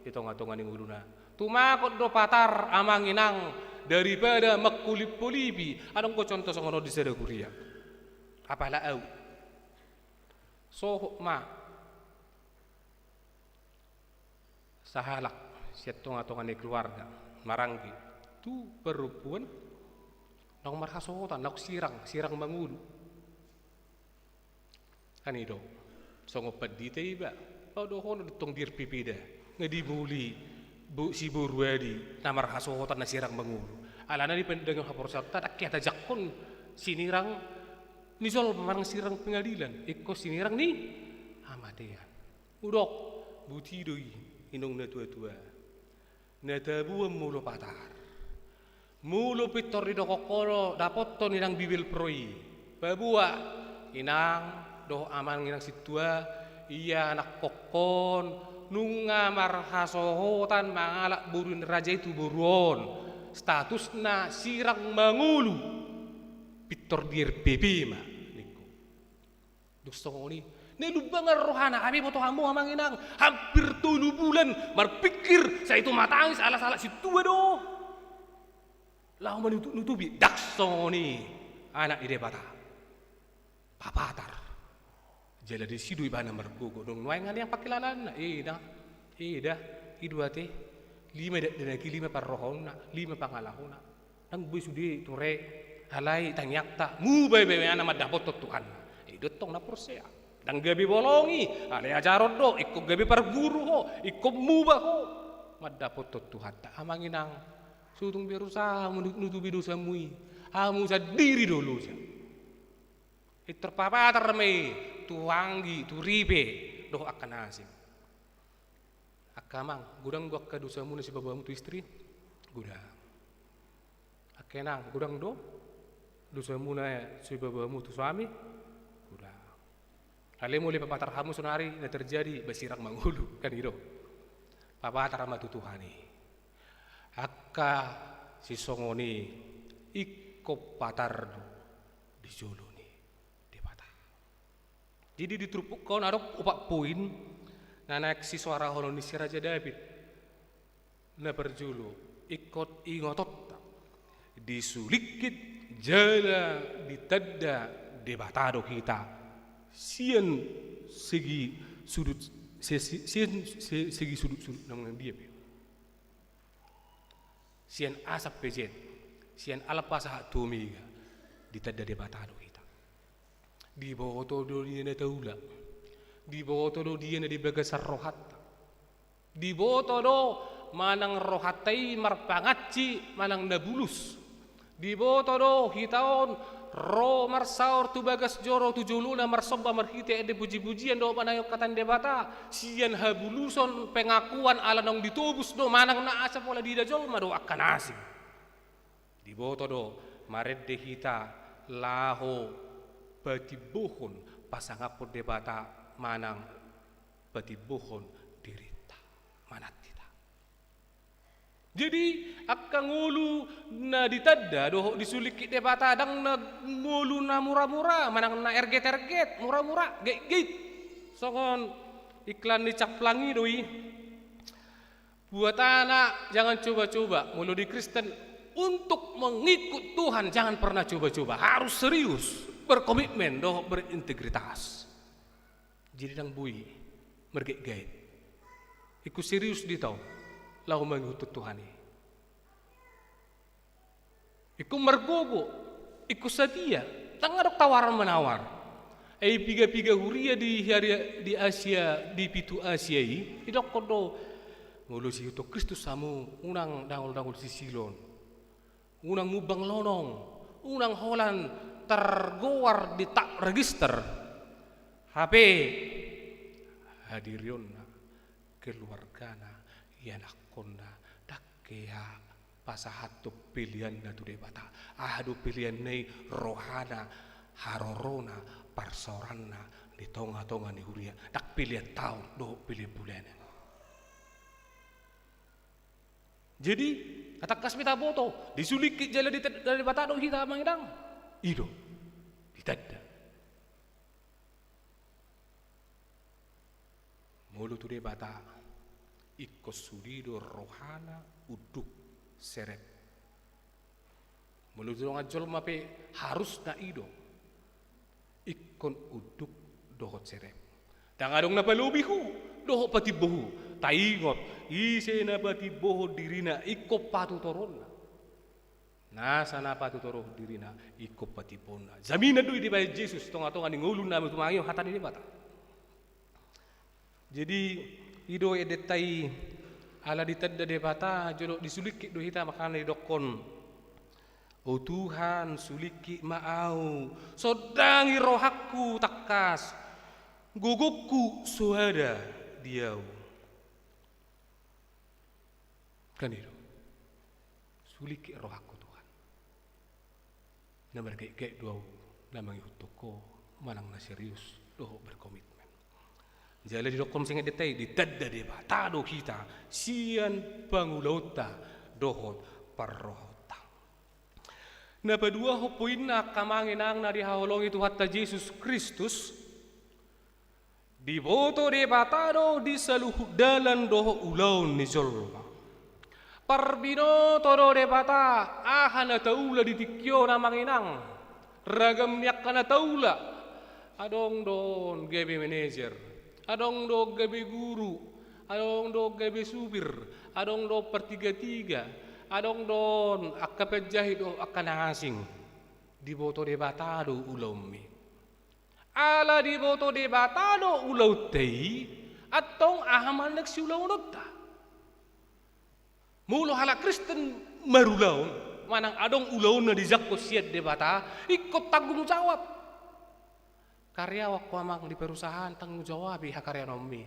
di tonga-tonga ni ngoluna. Tumakon do patar amang inang daripada mangholip-holipi. Adong do contoh songon on di sada huria. Apala ahu. Sohot ma sahalak sian tonga-tonga ni keluarga, maranggi, tu parompuan naung marhasohotan, naung sirang, sirang mangolu. Kan i do, songon pandita iba, padohonon do tong di R P P da, nga dimuli bo-, si boru adi na marhasohotan na sirang mangolu. Alana di pandangion haporseaonta, ndang hea tajangkon sinirang ni jolma manang sinirang pengadilan, ingkon sinirang ni hamatean. Hudok, buti do i, inong na tua-tua. Na tabuan molo patar. Molo pintor didok ho do, dapothon inang bibelvrouw i. Paboa, inang, dohot amang inang sintua, ia anakhon, nunga marhasohotan mangalap boru ni raja i tu boru on. Statusna sirang mangolu. Pintor di R P P ma, ningku. Dung songon i, na lumbangan rohana, hape boto hamu amang inang, hampir tolu bulan marpingkir, sai tumatangis ala sahalak sintua do. Laho manutup-nutupi, ndang songon i anak ni Debata. Papatar. Jala disi do ibana margogo, dung nuaeng alean pangkilalaanna, eda, eda, i do ate, lima dakdanak i, lima parrohaonna, lima pangalahona. Ndang boi sude ture, alai tangiangta, muba be ibana mandapothon Tuhanna. I do tong na porsea. Ndang gabe bolongi, alai ajaron do, ingkon gabe parguru ho, ingkon muba ho. Mandapothon Tuhanta, amang inang, so tung berusaha menutupi dosamu i, hamu sandiri do loja. Pintor papatar ma i, tu anggi, tu ripe, dohot angka na asing. Angka amang, godang do angka dosamu na sibabamu tu istri? Godang. Angka inang, godang do dosamu na sibabamu tu suami? Godang. Alai molo dipapatar hamu sonari na terjadi, ba sirang mangolu, kan i do. Papatar ma tu Tuhan i. Angka sisongon i ingkon patar do di jolo ni Debata. Jadi di turpukta on adong opat poin na naeng sisoarahonon ni si Raja Daud. Na parjolo, ingkon ingotonta, disulingkit jala ditanda Debata do hita sian segi sudut, se-, se-, sian se-, segi sudut-sudut na mangana dia pe. Sian A sampe Z, sian Alfa sahat tu Omega, ditanda Debata do hita. Diboto do dia na taula. Diboto do dia na di bagasan rohanta. Diboto do manang rohanta i marpangansi manang na bulus. Diboto do hita on ro marsaor tu bagas joro tu jolona marsomba marhite ende puji-pujian dohot manangihon hata ni Debata, sian habuluson pengakuan ala naung ditobus do manang na asa pola diida jolma do angka na asing. Diboto do marende hita laho patimbohon pasangaphon Debata manang patimbohon dirinta manat hita. Jadi angka ngolu na ditanda dohot disulingkit Debata ndang na ngolu na mura-mura manang na erget-erget, mura-mura, gait-gait. Songon iklan ni Caplang i do i. Buat anak, jangan coba-coba. Molo di Kristen, untuk mengikut Tuhan, jangan pernah coba-coba. Harus serius, berkomitmen, dohot berintegritas. Jadi ndang boi margait-gait. Ingkon serius do hita on laho mangihuthon Tuhan i. Ingkon margogo, ingkon satia, ndang adong tawar-menawar. Ai piga-piga huria di, di Asia, di pitu Asia i, didokkon do, molo siihuthon Kristus hamu, unang dangol-dangol sisilon, unang mumbang lonong, unang holan tergoar di tak register. Hape hadirionna, keluargana, ianakhonna, ndang hea pasahathon peleanna tu Debata. Aha do peleanna i? Rohana, harorona, parsaoranna di tonga-tonga ni huria. Ndang pelean taon dohot pelean bulanan. Jadi, na tangkas ma taboto, disulingkit jala ditanda Debata do hita, amang inang. I do, ditanda. Molo tu Debata, ingkon sude do rohana unduk serep. Molo tu dongan jolma pe harusna i do. Ingkon unduk dohot serep. Ndang adong na palobi hu dohot patimbo hu. Taingot, ise na patimbohon dirina ingkon patutoronna. Nasa na patutorhon dirina ingkon patimbonna. Jaminan do i dibahen Jesus tonga-tonga ni ngoluna, tumangion hata ni Debata. Jadi, i do endenta i, ala ditanda Debata, jolo disulingkit do hita, makana didokkon O Tuhan, sulingkit ma ahu, sondangi rohangku tangkas, gogongku soada di ahu. Kan i do. Sulingkit rohangku Tuhan. Na margaitgait do ahu na mangihuthon Ho manang na serius dohot berkomitmen. Jala didokkon sian deta i, ditanda Debata do hita sian pangulaonta dohot parrohaonta. Na paduahon poinna angka amang inang na dihaholongi Tuhanta Jesus Kristus, diboto Debata do di saluhut dalan dohot ulaon ni jolma. Parbinoto do Debata aha na taula di tingki on amang inang. Ragam ni angka na taula. Adong do on gabe manajer. Adong do on gabe guru. Adong do on gabe supir. Adong do on partigatiga. Adong do on angka panjahit dohot angka na asing. Diboto Debata do ulaonmi. Ala diboto Debata do ulaonta i, antong aha ma na siulaononta? Molo halak Kristen marulaon, manang adong ulaon na dijangkon sian Debata, ingkon tanggung jawab. Karyawan ho amang di perusahaan, tanggung jawabi hakaryawaonmi.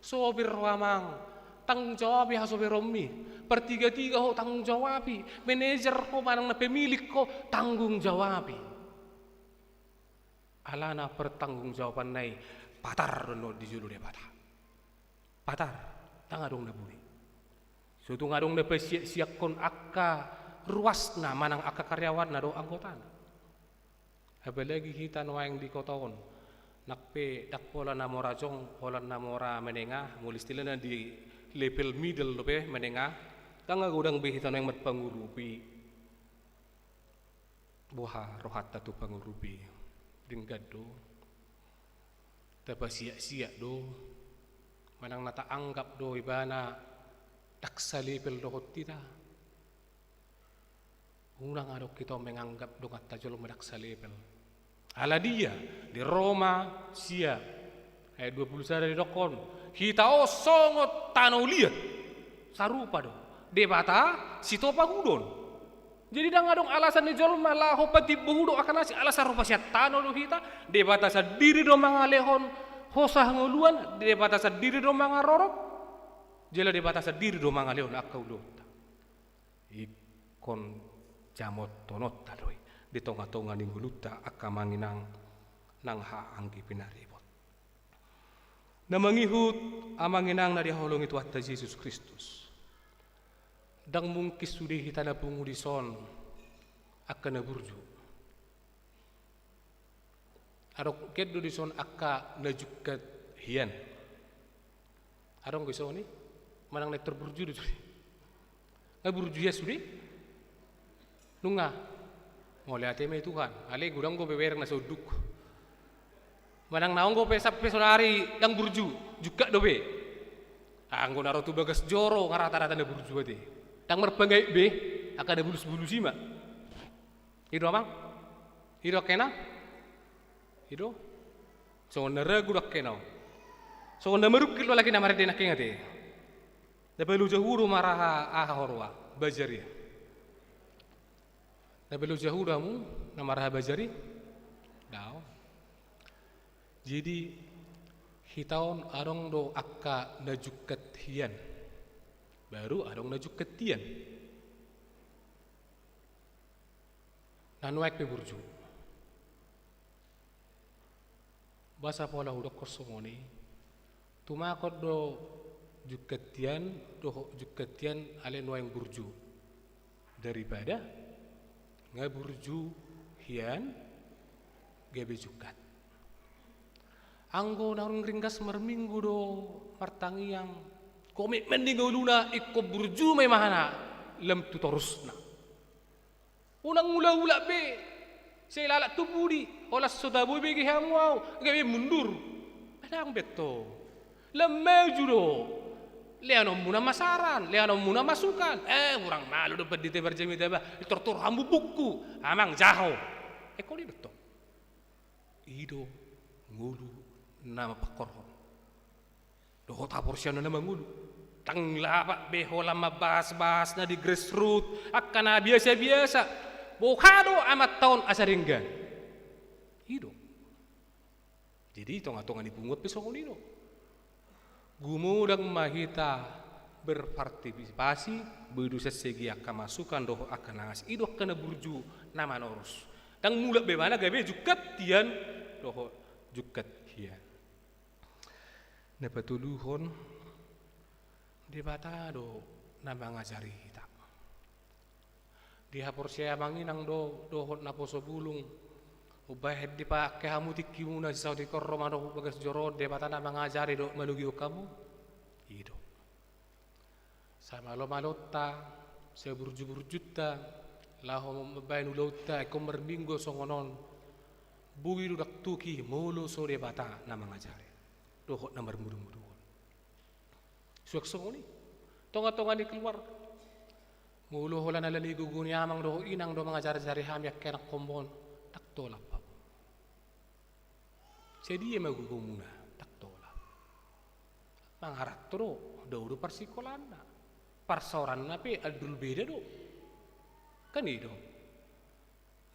Sopir ho amang, tanggung jawabi hasopironmi. Partigatiga ho, tanggung jawabi. Manajer ho manang na pemilik ho, tanggung jawabi. Alana pertanggungjawabanna i patar do on di jolo Debata. Patar, ndang adong na buni. So tung adong na pasiaksiakkon angka ruasna manang angka karyawanna dohot anggotana. Apalagi hita nuaeng di kota on. Nang pe ndang pola na mora jong, holan na mora menengah, molo istilahna di level middle dope menengah. Ndang godang be hita nuaeng marpangurupi. Boha rohanta tu pangurupi? Denggan do? Tapasiaksiak do? Manang na taanggap do ibana ndang salevel dohot hita? Unang adong hita on menganggap donganta jolma ndang salevel. Ala dia? Di Roma sia ayat dua puluh sada didokkon, hita on songon tano liat. Sarupa do. Debata sitopang ulaon. Jadi ndang adong alasan ni jolma laho patimbo hudok angka na asing, ala sarupa sian tano do hita. Debata sandiri do mangalehon hosa hangoluan, Debata sandiri do mangarorot. Jala Debata sandiri do mangalehon angka ulaonta. Ingkon jamothononta do i di tongatonga ni ngolunta angka amang inang nang haha anggi pinaribot. Na mangihut amang inang na dihaholongi Tuhanta Jesus Kristus. Ndang mungkin sude hita na pungu dison angka na burju. Adong hian do dison angka na jungkat hian. Adong do dison i manang na intor burju do sude. Nga burju hian sude. Nunga. Mauliate ma i Tuhan. Alai godang do bebereng na saunduk. Manang na on do pe sampe sonari ndang burju. Jungkat dope. Anggo na ro tu bagas joro nga rata-rata na burju ate. Ndang marpangait be angka na bulus-bulus i ma. I do amang? I do angka inang? I do? Songon na ragu do angka inang. Songon na marungkil do lagi na marende nangkin ate. Na paloja hu do maraha aha ho roa bajar i. Na paloja hu do hamu na maraha bajar i. Dao. Jadi hita on adong do angka na jungkat hian. Baru adong na jungkat tian. Na nuaeng pe burju. Boasa pola hudokkon songon i? Tumakon do jungkat tian dohot jungkat tian alai nuaeng burju. Daripada nga burju hian gabe jungkat. Anggo na ringgas marminggu do martangiang, komitmen ni ngoluna ingkon burju ma imahana lam tu torusna. Unang mulak-ulak be. Sai lalap tu pudi, holan so tabo ibege hamu au, gabe mundur. Ndang be antong. Lam maju do. Leanonmuna ma saran, leanonmuna masukan. Eh, hurang malo do pandita i parjamita bah. Itortor hamu buku, amang jaho. Eh, ingkon i do antong. I do ngolu na mangkorhon. Dohot haporseaon na mangolu. Ndang lapak be holan mambahas-bahas na di grassroot, angka na biasa-biasa. Boha do amanta on asa denggan? I do. Jadi tongatonga ni punguan pe songon i do. Gumodang ma hita berpartisipasi, boi do sian segi angka masukan dohot angka na asing. I do angka na burju na manorus. Ndang mulak be ibana gabe jungkat tian dohot jungkat hian. Na patoluhon, Debata do na mangajari hita. Di haporseaon amang inang do, dohot naposo bulung, umbahen dipangke hamu tingkimuna sisaut ni tonga ro manopot bagas joro on, Debata na mangajari dohot manogihon hamu? I do. Samalomalonta, saburjuburjunta, laho mambahen ulaonta, ingkon marminggu songon on, boi do ndang tuki molo so Debata na mangajari dohot na marmudumuduhon. Suang songon i, tongatonga ni keluarga. Molo holan ala ni gogo ni amang dohot inang do mangajarajari hami angka anakkonmon, ndang tolap hamu. Sadia ma gogomuna? Ndang tolap. Mangaranto do, dao do parsikolanna. Parsaoranna pe andul beda do. Kan i do.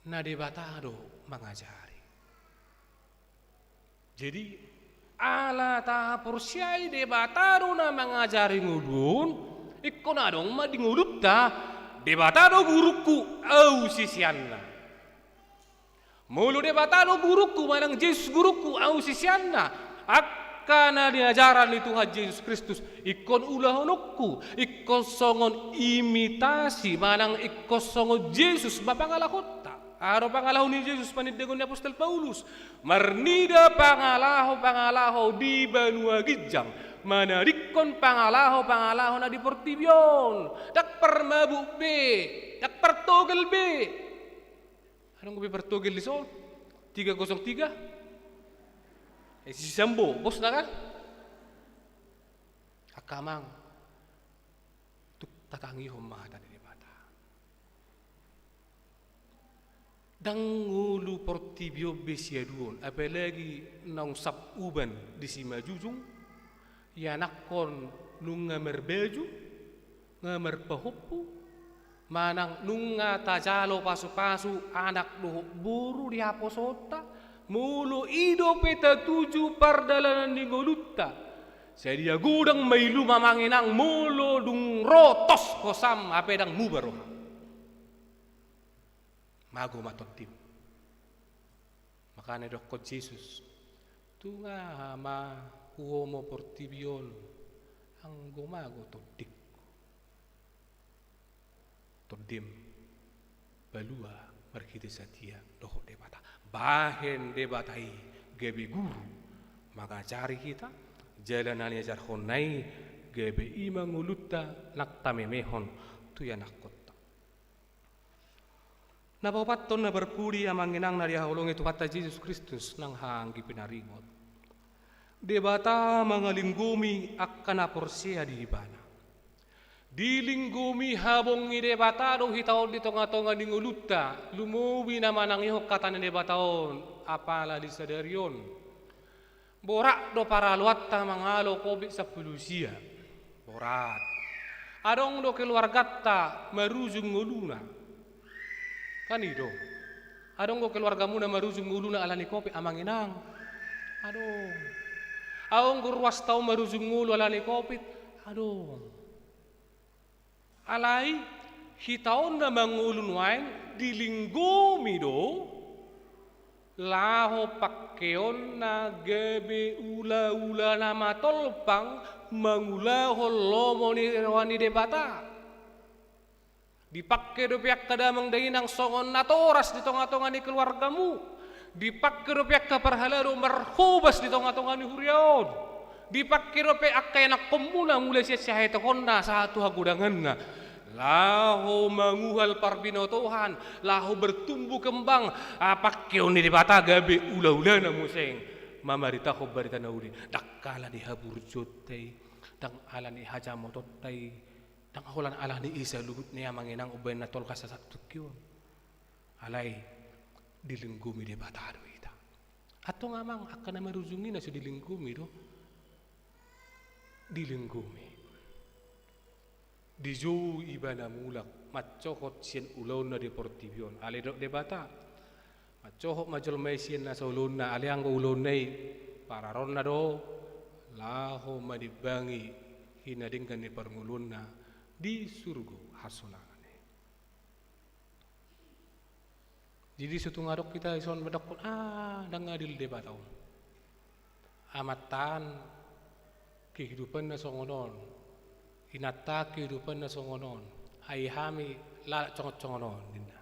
Na Debata do mangajari. Jadi, ala tahaporseai Debata do na mangajari ngolu on, ingkon adong ma di ngolunta, Debata do gurungku, ahu siseanna. Molo Debata do gurungku, manang Jesus gurungku, ahu siseanna. Angka na niajaran ni Tuhan Jesus Kristus, ingkon ulahononku, ingkon songon imitasi, manang ingkon songon Jesus ma pangalahonta. Aha do pangalaho ni Jesus panindangon ni apostel Paulus? Marnida pangalaho-pangalaho di banua ginjang, manadingkon pangalaho-pangalaho na di portibi on. Ndang parmabuk be, ndang partogel be. Adong be partogel dison? Tiga kosong tiga? Eh, si Sambo, bosna kan? Angka amang, tung tatangihon ma hata ni Debata. Ndang ngolu portibi on be siaduon, apalagi naung sap uban di simanjujung, ianakhon nunga marbaju, nunga marpahompu, manang nunga tajalo pasupasu anak dohot boru di haposoonta, molo i dope tatuju pardalanan ni ngolunta. Sadia godang ma ilum amang inang molo dung ro tos hosam hape ndang muba roham. Mago ma tondim. Makana didokkon Jesus, tung aha ma huomo portibi on, anggo mago tondingku. Tondim, palua marhite satia dohot Debata. Bahen Debata i gabe guru, mangajari hita, jala na niajarhonna i gabe i ma ngolunta nang tamemehon tu ianakhonta. Na paopathon na parpudi amang inang na dihaholongi Tuhanta Jesus Kristus nang haanggi pinaringot. Debata mangalinggomi angka na porsea di Ibana. Dilinggomi habong ni Debata do hita on di tongatonga ni ngolunta, lumobi na manangihon hata ni Debata on, apala di sadari on. Borat do paraloanta mangalo Covid sampulu sia. Borat. Adong do keluarganta marujung ngoluna. Kan i do. Adong do keluargamuna marujung ngoluna ala ni Covid, amang inang? Adong. Adong do ruasta on marujung ngolu ala ni Covid? Adong. Alai hita on na mangolu nuaeng dilinggomi do laho pangkeonna gabe ulaula na matolpang mangulahon lomo ni roha ni Debata. Dipangke dope angka damang dainang songon natoras di tongatonga ni keluargamu. Dipangke dope angka parhalado marhobas di tongatonga ni huria on. Dipangke dope angka ianakhonmuna mulai sian sihaetehonna sahat tu hagodanganna, laho manguhal parbinotoan, laho bertumbuh kembang. Ah, pangkeon ni Debata gabe ulaulana muse mamaritahon barita na uli. Ndang ala ni haburjuonta i, ndang ala ni hajamotonta i, ndang holan ala ni i saluhutna i amang inang umbahen na tolhas sahat tu tingki on. Alai dilinggomi Debata do hita. Antong amang, angka na marujung i na so dilinggomi do? Dilinggomi. Dijou ibana mulak mancohot sian ulaonna di portibi on. Alai didok Debata, mancohot ma jolma i sian nasa ulaonna, alai anggo ulaonna i pararonna do laho manimbangi hinadenggan ni parngoluonna di surgo hasonangan i. Jadi so tung adong hita dison mandokkon, ah, ndang adil Debata on. Amanta an kehidupanna songon on, inanta an kehidupanna songon on, ai hami lalat songon-songon on, ninna.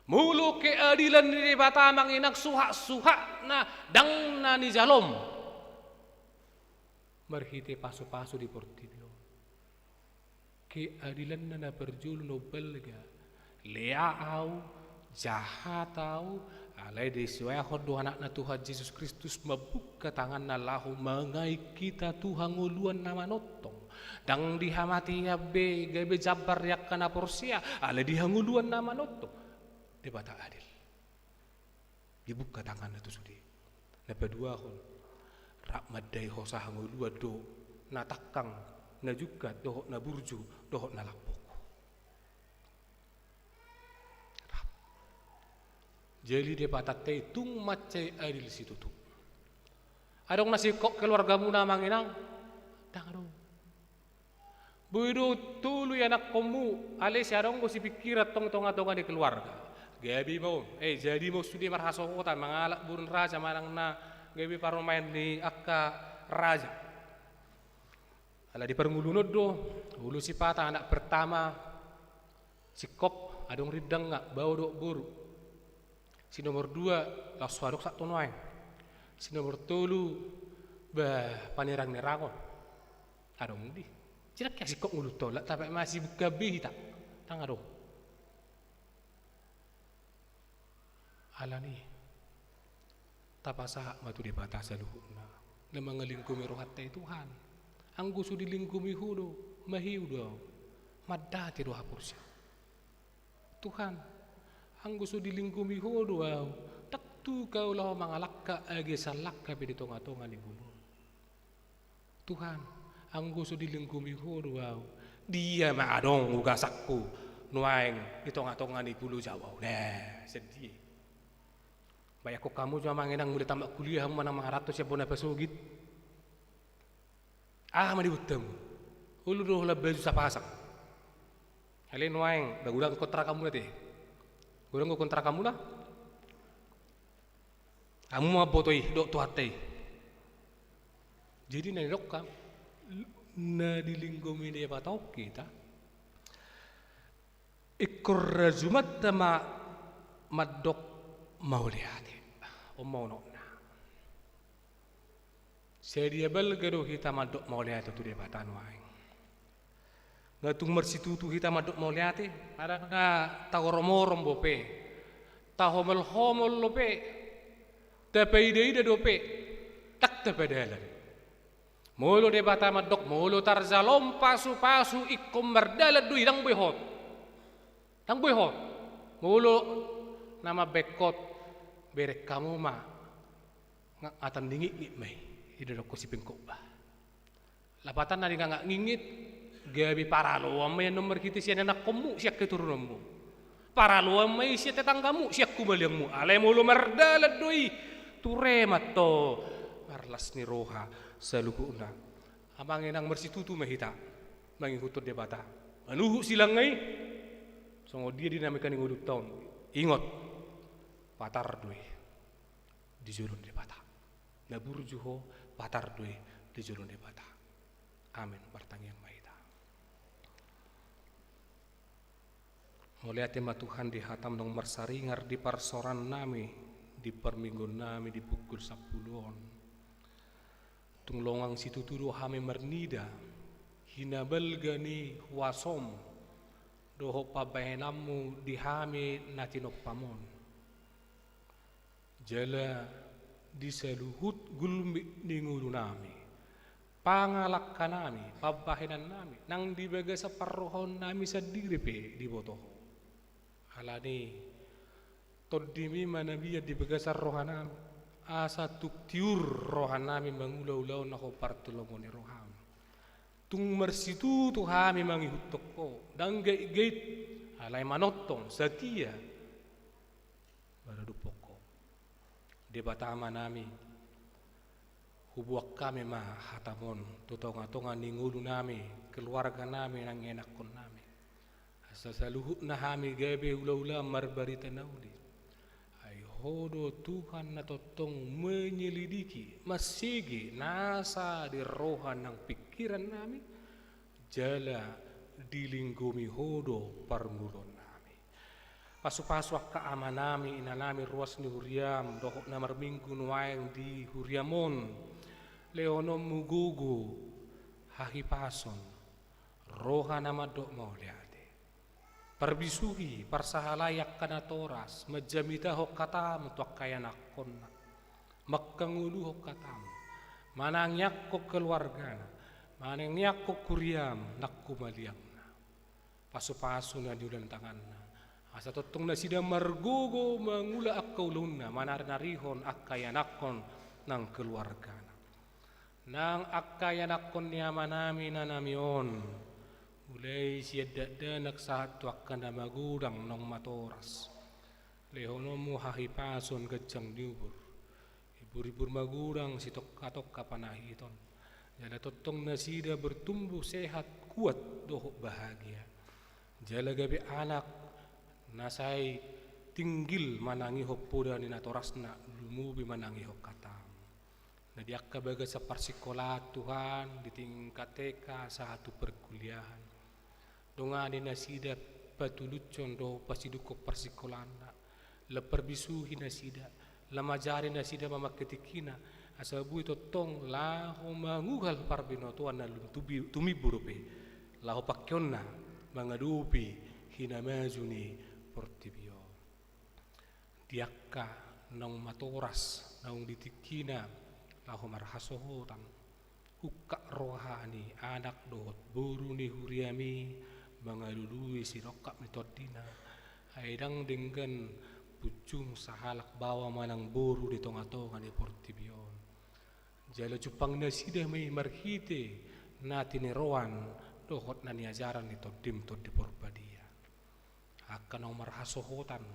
Molo keadilan ni Debata, amang inang, suhat-suhatna ndang na nijalom marhite pasu-pasu di portibi on. Keadilanna na parjolo na umbalga. Lea au, jahat au, alai disuehon do Anakna Tuhan Jesus Kristus mambuka tanganna laho mangaik hita tu hangoluan na manongtong. Ndang di hamatean be gabe jambar di angka na porsea, alai di hangoluan na manongtong. Debata adil. Dibuka tanganna tu sude. Na paduahon, rap mandai hosa hangoluan do na tangkang, na jungkat, dohot na burju, dohot na lambok. Rap. Jadi Debatanta i tung mansai adil situtu. Adong na singkop keluargamuna, amang inang? Ndang adong. Boi do tolu ianakkonmu, alai sai adong do sipingkiran tong di tonga-tonga ni keluarga. Gabe ma on, eh, jadi ma on sude marhasohotan, mangalap burung raja manang na gabe parumaen ni angka raja. Ala di parngoluon do, olo sipata anak pertama, singkop, adong rindang nga, bao dohot boru. Si nomor dua, laos so adong sahat tu nuaeng. Si nomor tolu, bah, panirang-nirangon. Adong di. Singkop ngolunta on, lak tape masih buka be hita. Ndang adong. Alani, tapasahat ma tu Debata saluhutna na mangalinggomi rohanta i, Tuhan. Anggo so dilinggomi Ho do, mahiu do au. Mandate do haporseaon. Tuhan, anggo so dilinggomi Ho do au, ndang tuk au laho mangalangka age sallangka pe di tonga-tonga ni ngolu. Tuhan, anggo so dilinggomi Ho do au, dia ma adong ugasanku nuaeng di tonga-tonga ni Pulo Jawa on? Nah, sedih. Bayangkon hamu jo, amang inang, mula tamat kuliah hamu manang mangaranto sian bona pasogit. Aha ma dibuat hamu? Olo do holan baju sapasang. Alai nuaeng, bah, godang kontrak hamuna te. Godang do kontrak hamuna. Hamu ma boto i, dok Tuhanta i. Jadi na nidok hamu, na dilinggomi Debata on hita. Ingkon rajumanta ma mandok mauliate. On ma unokna. Sadia balga do hita mandok mauliate tu Debata nuaeng? Nga tung marsitutu hita mandok mauliate? Manang na taorom-orom dope, tahomol-homol dope, tapaida-ida dope, ndang tapadalan. Molo Debata mandok, molo tarjalo pasu-pasu ingkon mardalan do i, ndang boi hot. Ndang boi hot. Molo na mambaen hot, bereng hamu ma, ngangatan ni ngitngit ma i, didokkon si pengkhotbah. Lapatanna di ngangatan ngitngit, gabe paraloan ma i annon marhite sian anakkonmu, sian keturunanmu. Paraloan ma i sian tetanggamu, sian humaliangmu. Alai molo mardalan do i, ture ma antong marlas ni roha saluhutna. Amang inang, marsitutu ma hita mangihuthon Debata, manuhuk silangna i. Songon dia dinamika ni ngolunta on, ingot, patar do i di jolo ni Debata. Na burju ho, patar do i di jolo ni Debata. Amen. Martangiang ma hita. Mauliate ma Tuhan di hatam naung marsaringar di parsaorannami, di parmingguonnami di pukul sampulu on. Tung longang situtu do hami marnida hinabalga ni huasom dohot pambahenanmu di hami na tinompam on. Jala di saluhut gulmit ni ngolunami, pangalangkanami, pambahenannami, nang di bagasan parrohaonnami sandiri pe diboto Ho. Alani i, TondiMi ma na mian di bagasan rohanami, asa tung tiur rohanami mangula ulaon na hombar tu lomo ni rohaM. Tung marsitutu hami mangihuthon Ho, ndang gaitgait, alai manongtong, satia maradophon Ho. Debata Amanami, huboan hami ma hataM on tu tongatonga ni ngolunami, keluarganami nang ianakkonnami. Asa saluhutna hami gabe hulahula marbarita na uli. Ai Ho do Tuhan na tongtong menyelidiki, mansege nasa di roha nang pingkirannami, jala dilinggomi Ho do parngoluonnami. Pasupasu angka amanami, inanami, ruas ni huriaM, dohot na marminggu nuaeng di huriaM on. LehononMu gogo, hahipason, roha na mandok mauliate. Parbisuhi, parsahalai angka natoras, manjamitahon hataM tu angka ianakkonna. Mangkangoluhon hataM, manangianghon keluargana, manangianghon huriaM nang humaliangna. Pasupasu na niulanna tanganna, asa tongtong nasida margogo mangula angka ulaonna, manarinarihon angka ianakkon nang keluargana. Nang angka ianakkon ni amanami, inanami on, mulai sian dakdanak sahat tu angka na magodang naung matoras. LehononMu hahipason, ganjang ni umur, imbur-imbur magodang, sitongkatongka panahiton. Jala tongtong nasida bertumbuh sehat, kuat dohot bahagia. Jala gabe anak na sai tinggil manangihon poda ni natorasna, lumobi manangihon hataM. Na di angka bagasan parsikolaan Tuhan, di tingkat T K sahat tu perkuliahan. Dongani nasida patulushon dohot pasidungkon parsikolaanna. Lam parbisuhi nasida, lam ajari nasida mamangke tingkina, asa boi tongtong laho manguhal parbinotoan na lum tubi-, tumimbur dope, laho pangkeonna mangadopi hinamaju ni portibi on. Di angka naung matoras, naung di tingkina laho marhasohotan, ungkap roha ni anak dohot boru ni huriaMi mangalului sirongkap ni tondina, ai ndang denggan punjung sahalak baoa manang boru di tongatonga ni portibi on. Jala jumpang nasida ma i marhite na tiniroan dohot na niajaran ni TondiM, Tondi Porbadia. Angka naung marhasohotan,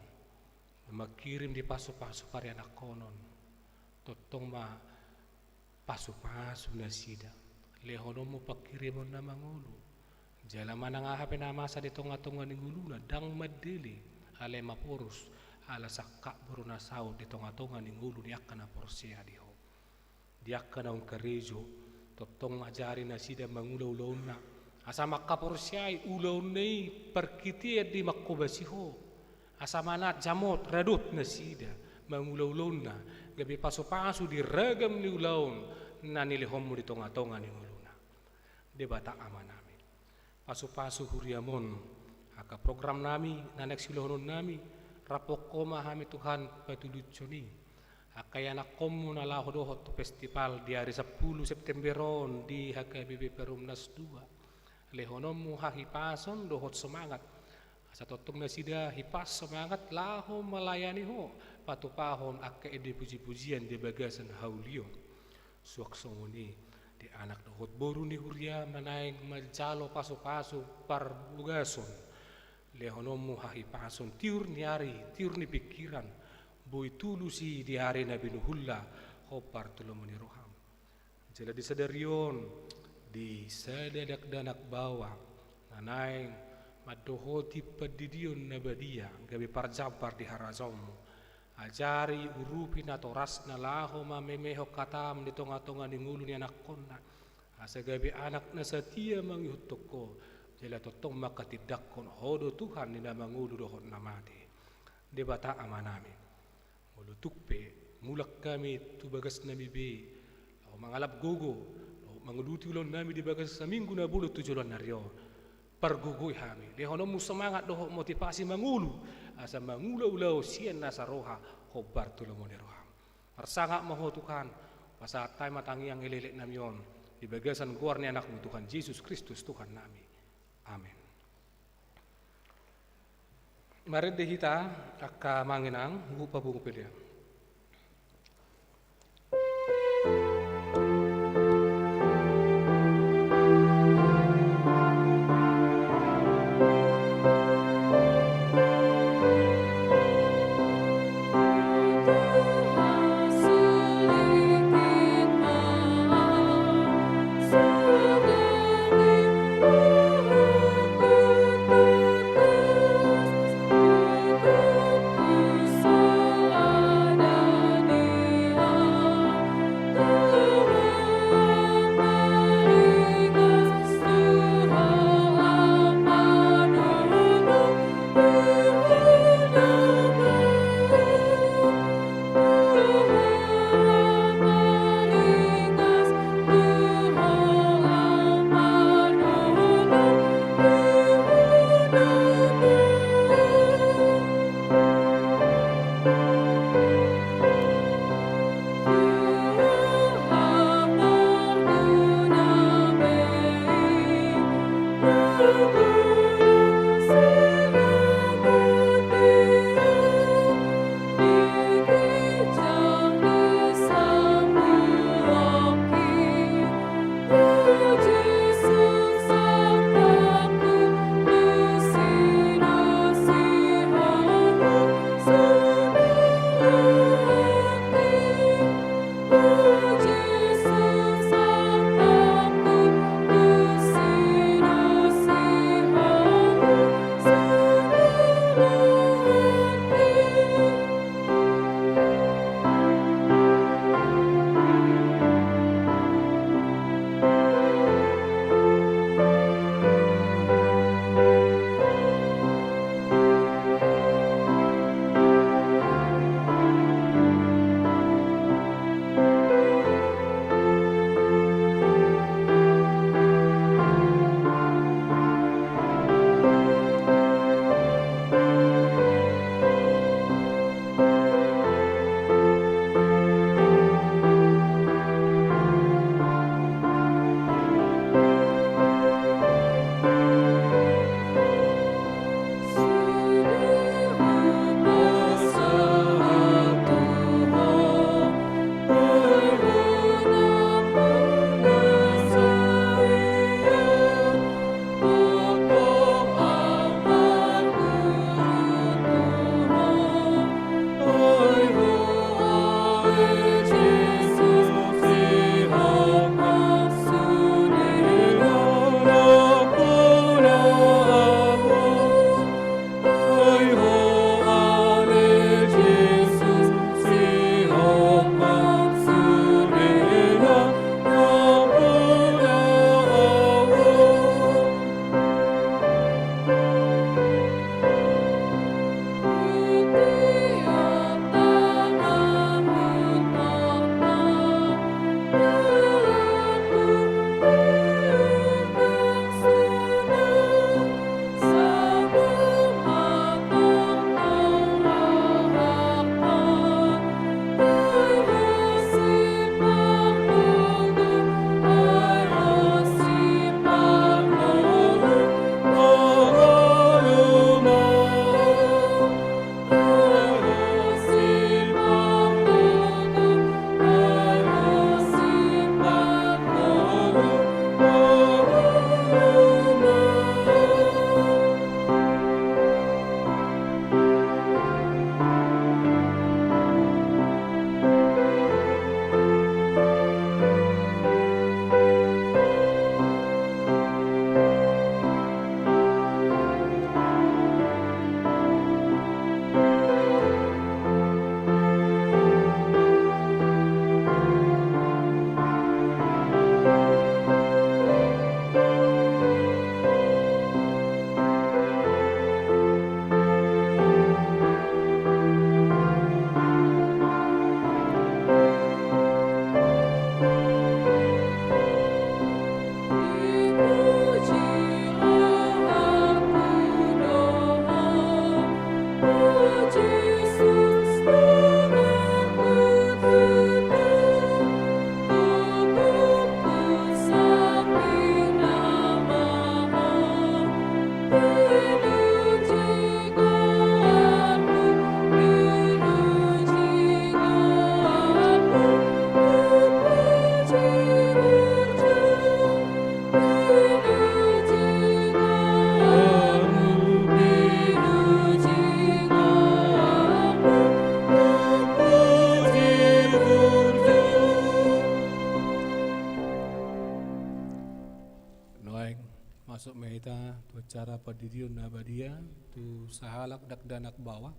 na mangkirim di pasupasu parianakhonon, tongtong ma pasupasu nasida. LehononMu pangkirimon na mangolu. Jala manang aha pe na masa di tongatonga ni ngoluna, ndang mandele, alai maporus, ala sangkap boru na saut di tongatonga ni ngolu ni angka na porsea di Ho. Di angka naung karejo, tongtong ajari nasida mangula ulaonna, asa mangkaporseai ulaonna i parhitean di manghobasi Ho. Asa manat, jamot, radot nasida mangula ulaonna, gabe pasupasu di ragam ni ulaon na nilehonMu di tongatonga ni ngoluna. Debata Amanami, pasupasu huriaM on, angka programnami na naeng siulahononnami, raphon Ho ma hami Tuhan patulushon i. Angka ianakkonMu na laho dohot tu festival di ari sampulu September on di H K B P Perumnas dua. LehononMu hahipason dohot semangat, asa tongtong nasida hipas semangat laho malayani Ho, patupahon angka ende pujipujian di bagasan haulion. Suang songon i, di anak dohot boru ni huria na naeng manjalo pasupasu parbagason, lehononmu hahipason, tiur ni ari, tiur ni pingkiran, boi tulus i di ari na binuhulna hombar tu lomo ni roham. Jala di sadari on, di sada dakdanak baoa na naeng mandohoti pandidion na badia gabe parjambar di harajaonmu, ajari, urupi natorasna laho mamemehon hatam di tongatonga ni ngolu ni anakkonna, asa gabe anak na satia mangihuthon Ho, jala tongtong manghatindanghon Ho do Tuhan di na mangolu dohot na mate. Debata Amanami, molo tung pe mulak hami tu bagasnami be, laho mangalap gogo, laho manguduti ulaonnami di bagas saminggu na bolon tu joloan ni ari on, pargogoi hami, lehononmu semangat dohot motivasi mangolu, asa mangula ulaon sian nasa roha hombar tu lomo ni roham. Marsangap ma Ho Tuhan, pasahat hami ma tangiang elekeleknami on di bagasan goar ni Anakmu Tuhan Jesus Kristus Tuhannami. Amen. Marende hita angka amang inang, huhut papungu pelean. Sahalak dakdanak baoa.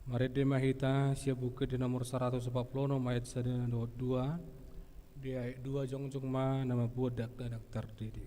Marende ma hita sian Buku Ende nomor saratus opat pulu onom ayat sada dohot dua. Di ayat dua jongjong ma na mambuat dakdanak tardidi.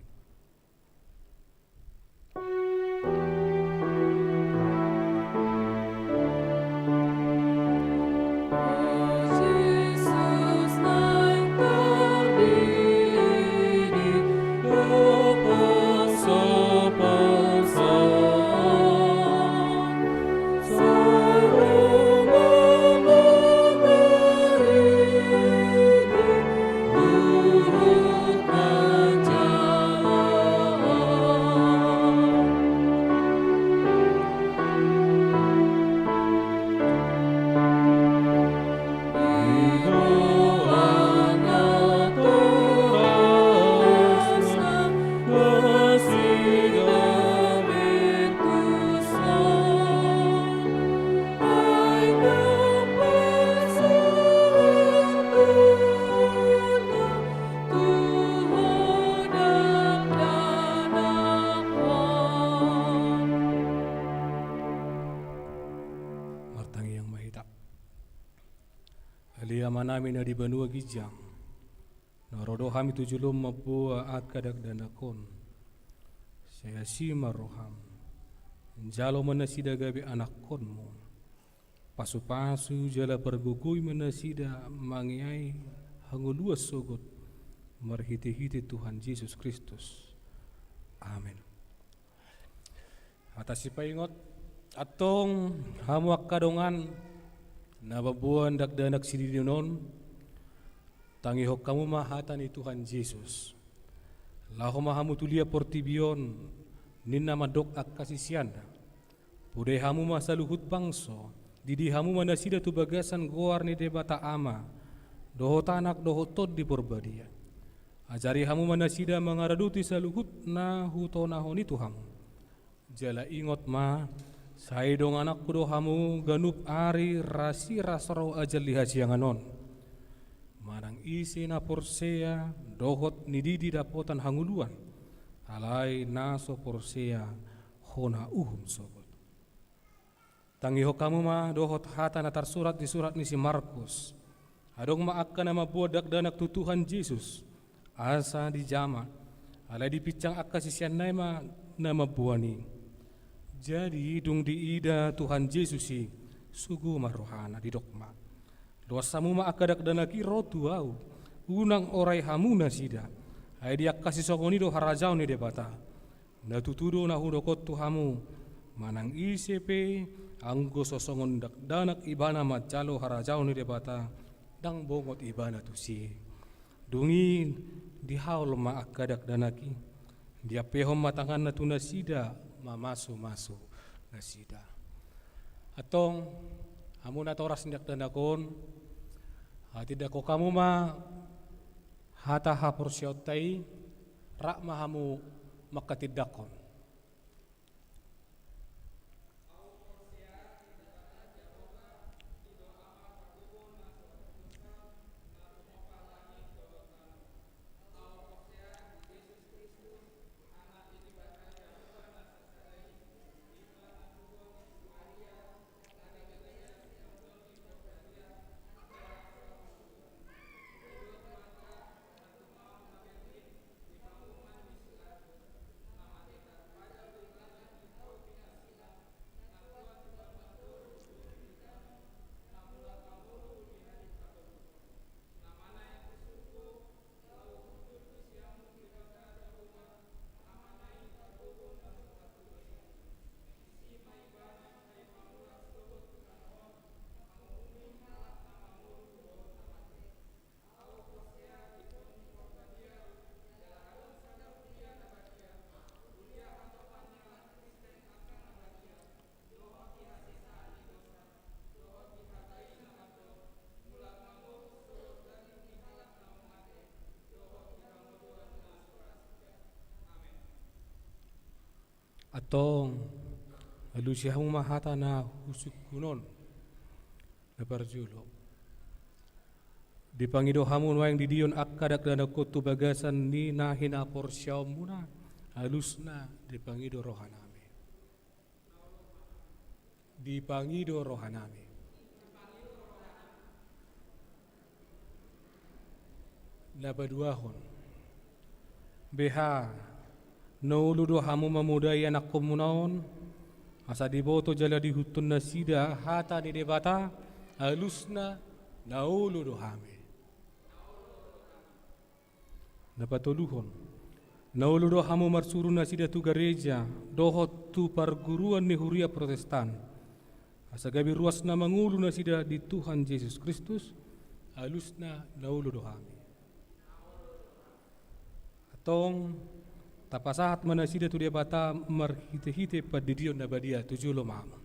Martangiang ma hita. Ale Amanami na di banua ginjang, na ro do hami tu jolom mamboan angka dakdanak on. Sai asi ma roham, jalo ma nasida gabe anakkonmu. Pasupasu jala pargogoi ma nasida mangeahi hangoluan sogot, marhitehite Tuhan Jesus Kristus. Amen. Hata sipaingot. Antong hamu angka dongan na mamboan dakdanak sidinon on, tangihon hamu ma hata ni Tuhan Jesus. Laho ma hamu tu liat portibi on, ninna mandok angka siseanna: Podai hamu ma saluhut bangso, didi hamu ma nasida tu bagasan goar ni Debata Ama, dohot Anak, dohot Tondi Porbadia. Ajari hamu ma nasida mangaradoti saluhut na hutonahon i tu hamu. Jala ingot ma, sai dongananku do hamu ganup ari rasiras ro ajal di hasiangan on. Manang ise na porsea dohot nididi dapotan hangoluan, alai na so porsea hona uhum sogot. Tangihon hamu ma dohot hata na tarsurat di surat ni si Markus. Adong ma angka na mamboan dakdanak tu Tuhan Jesus, asa dijama, alai dipinsang angka siseanna i ma na mamboan i. Jadi dung diida Tuhan Jesus i, sogo ma rohana, didok ma: Loas hamu ma angka dakdanak i ro tu Ahu, unang orai hamu nasida. Ai di angka sisongon i do harajaon ni Debata. Na tutu do na hudok on tu hamu, manang ise pe, anggo so songon dakdanak ibana manjalo harajaon ni Debata, ndang bongot ibana tusi. Dung i dihaol ma angka dakdanak i, diampehon ma tanganna tu nasida, mamasumasu nasida. Antong, hamu natoras ni dakdanak on, hatindangkon hamu ma hata haporseaonta i, rap ma hamu manghatindanghon. Antong, alusi hamu ma hata na husungkun on. Na parjolo, dipangido hamu nuaeng didion angka dakdanak on tu bagasan ni na hinaporseaonmuna, alusna dipangido rohanami. Dipangido rohanami. Na paduahon. Beha, na olo do hamu mamodai anakkonmuna on, asa diboto jala diihuthon nasida hata ni Debata, alusna na olo do hami. Na patoluhon. Na olo do hamu marsuru nasida tu gareja, dohot tu parguruan ni huria Protestan, asa gabe ruas na mangolu nasida di Tuhan Jesus Kristus, alusna na olo do hami. Antong, tapasahat ma nasida tu Debata marhitehite pandidion na badia. Tu jolo ma hamu.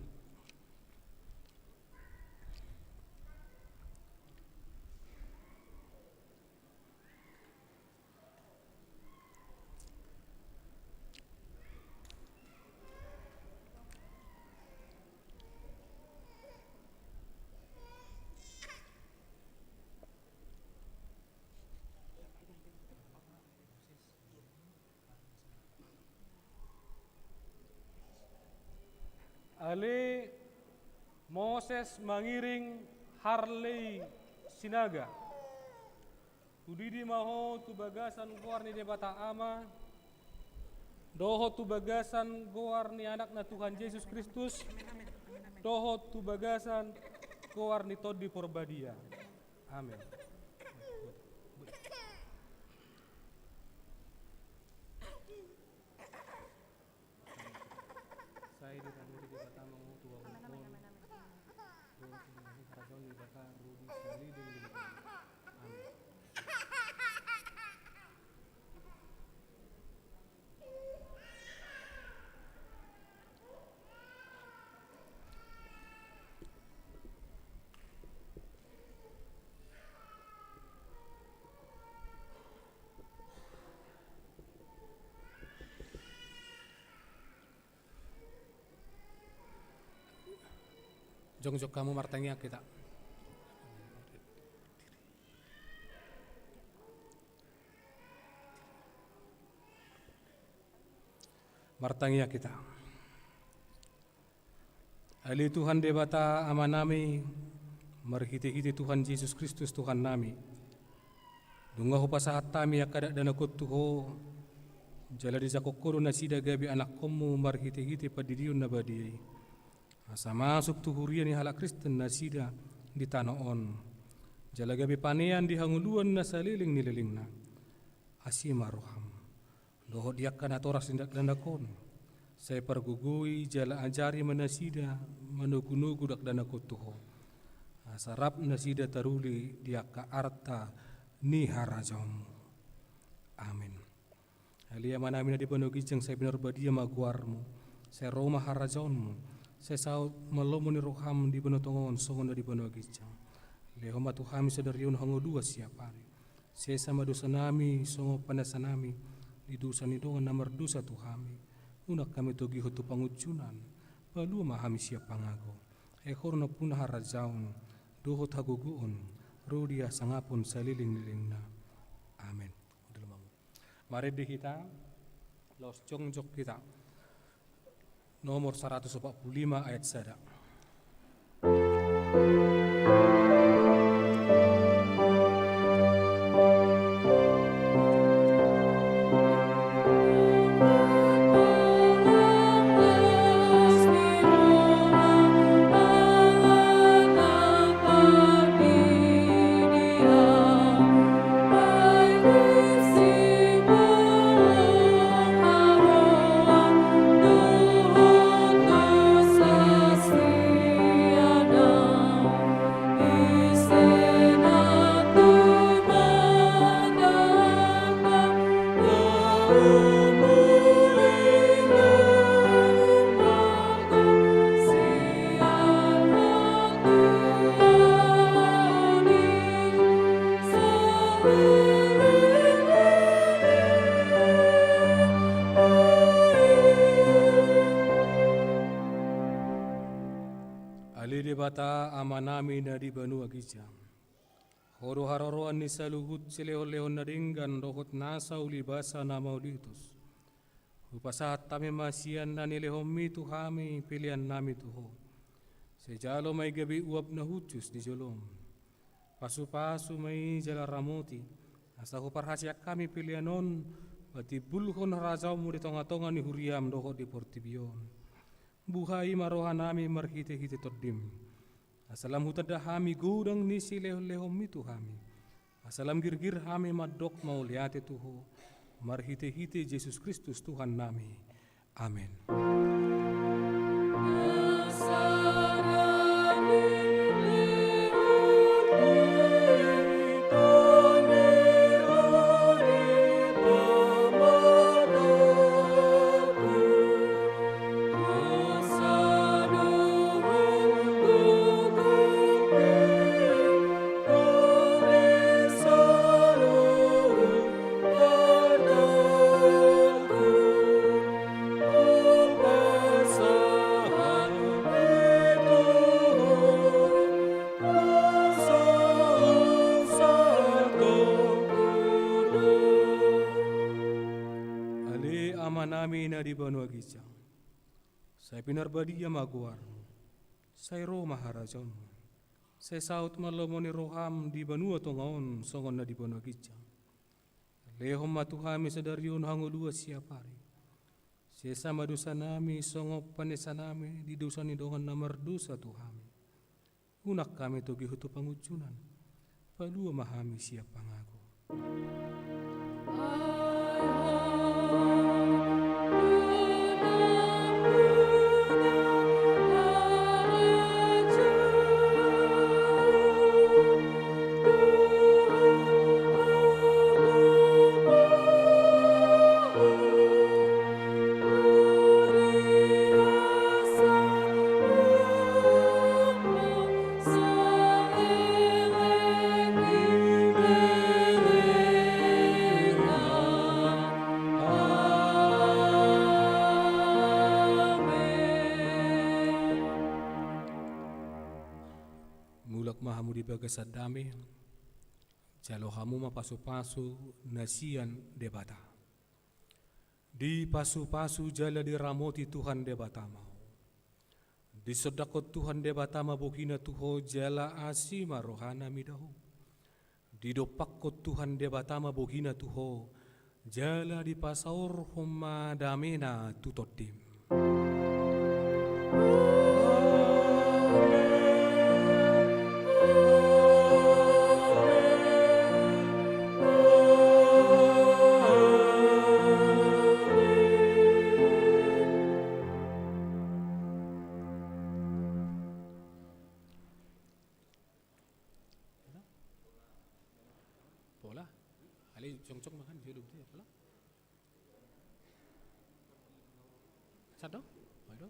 Ale Moses mangiring Harley Sinaga. Tudidi ma ho tu bagasan goar ni Debata Ama, dohot tu bagasan goar ni Anakna Tuhan Jesus Kristus, dohot tu bagasan goar ni Tondi Porbadia. Amen. Sai diramoti Debata ma ho tu ahu on. Dohot tu harajaon ni Debata ro di saleleng ni lelengna. Amen. Jongjong hamu, martangiang hita. Martangiang hita. Ale Tuhan Debata Amanami, marhitehite Tuhan Jesus Kristus Tuhannami, nunga hupasahat hami angka dakdanak on tu Ho, jala dijangkon Ho do nasida gabe anakkonmu marhitehite pandidion na badia i, asa masuk tu huria ni halak Kristen nasida di tano on, jala gabe panean di hangoluan na saleleng ni lelengna. Asi ma roham dohot di angka natoras ni dakdanak on. Sai pargogoi jala ajari ma nasida manogunogu dakdanak on tu Ho, asa rap nasida taruli di angka arta ni harajaonmu. Amen. Ale Amanami na di banua ginjang, sai pinarbadia ma goarmu. Sai ro ma harajaonmu. Sai saut ma lomo ni roham di banua tonga on songon na di banua ginjang. Lehon ma tu hami sadari on hangoluan siapari. Sesa ma dosanami songon panesanami di dosa ni dongan na mardosa tu hami. Unang hami togihon tu pangunjunan. Palua ma hami sian pangago. Ai Ho do nampuna harajaon dohot hagogoon ro di hasangapon saleleng ni lelengna. Amen. Marende hita, laos jongjong hita. Nomor saratus opat pulu lima ayat sada. Ale Debata Amanami na di banua ginjang, Ho do haroroan ni saluhut silehonlehon na denggan dohot nasa ulibasa na mauliutus. Hupasahat hami ma sian na nilehonmi tu hami peleannami tu Ho. Sai jalo ma i gabe uap na hushus di jolom. Pasupasu ma i jala ramoti, asa huparhaseang hami pelean on patimbulhon harajaonmu di tongatonga ni huriam dohot di portibi on. Buhai ma rohanami marhitehite Tondim, asa lam hutanda hami godang ni silehonlehonmi tu hami, asa lam girgir hami mandok mauliate tu Ho, marhitehite Jesus Kristus Tuhannami. Amen. Ale Amanami na di banua ginjang, sai pinarbadia ma goarmu, sai ro ma harajaonmu, sai saut ma lomo ni roham di banua tonga on songon na di banua ginjang. Lehon ma tu hami sadari on hangoluan siapari. Sesa ma dosanami songon panesanami di dosa ni dongan na mardosa tu hami. Unang hami togihon tu pangunjunan. Palua ma hami sian pangago. Mulak ma hamu di bagasan dame, jalo hamu ma pasupasu na sian Debata. Dipasupasu jala diramoti Tuhan Debata ma ho. Disondangkon Tuhan Debata ma bohina tu ho jala asi ma rohana mida ho. Didompakkon Tuhan Debata ma bohina tu ho jala dipasaorhon ma damena tu tondim. Pola. Ale, jongjong ma kan, dia dulu dia, pola. Satu? Ayo.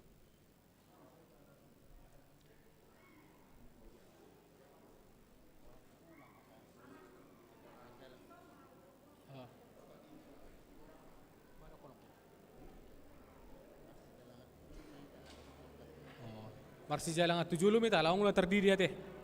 Oh. Oh. Marsijalangan tu julu ma hita, laho ulang tardidi ate.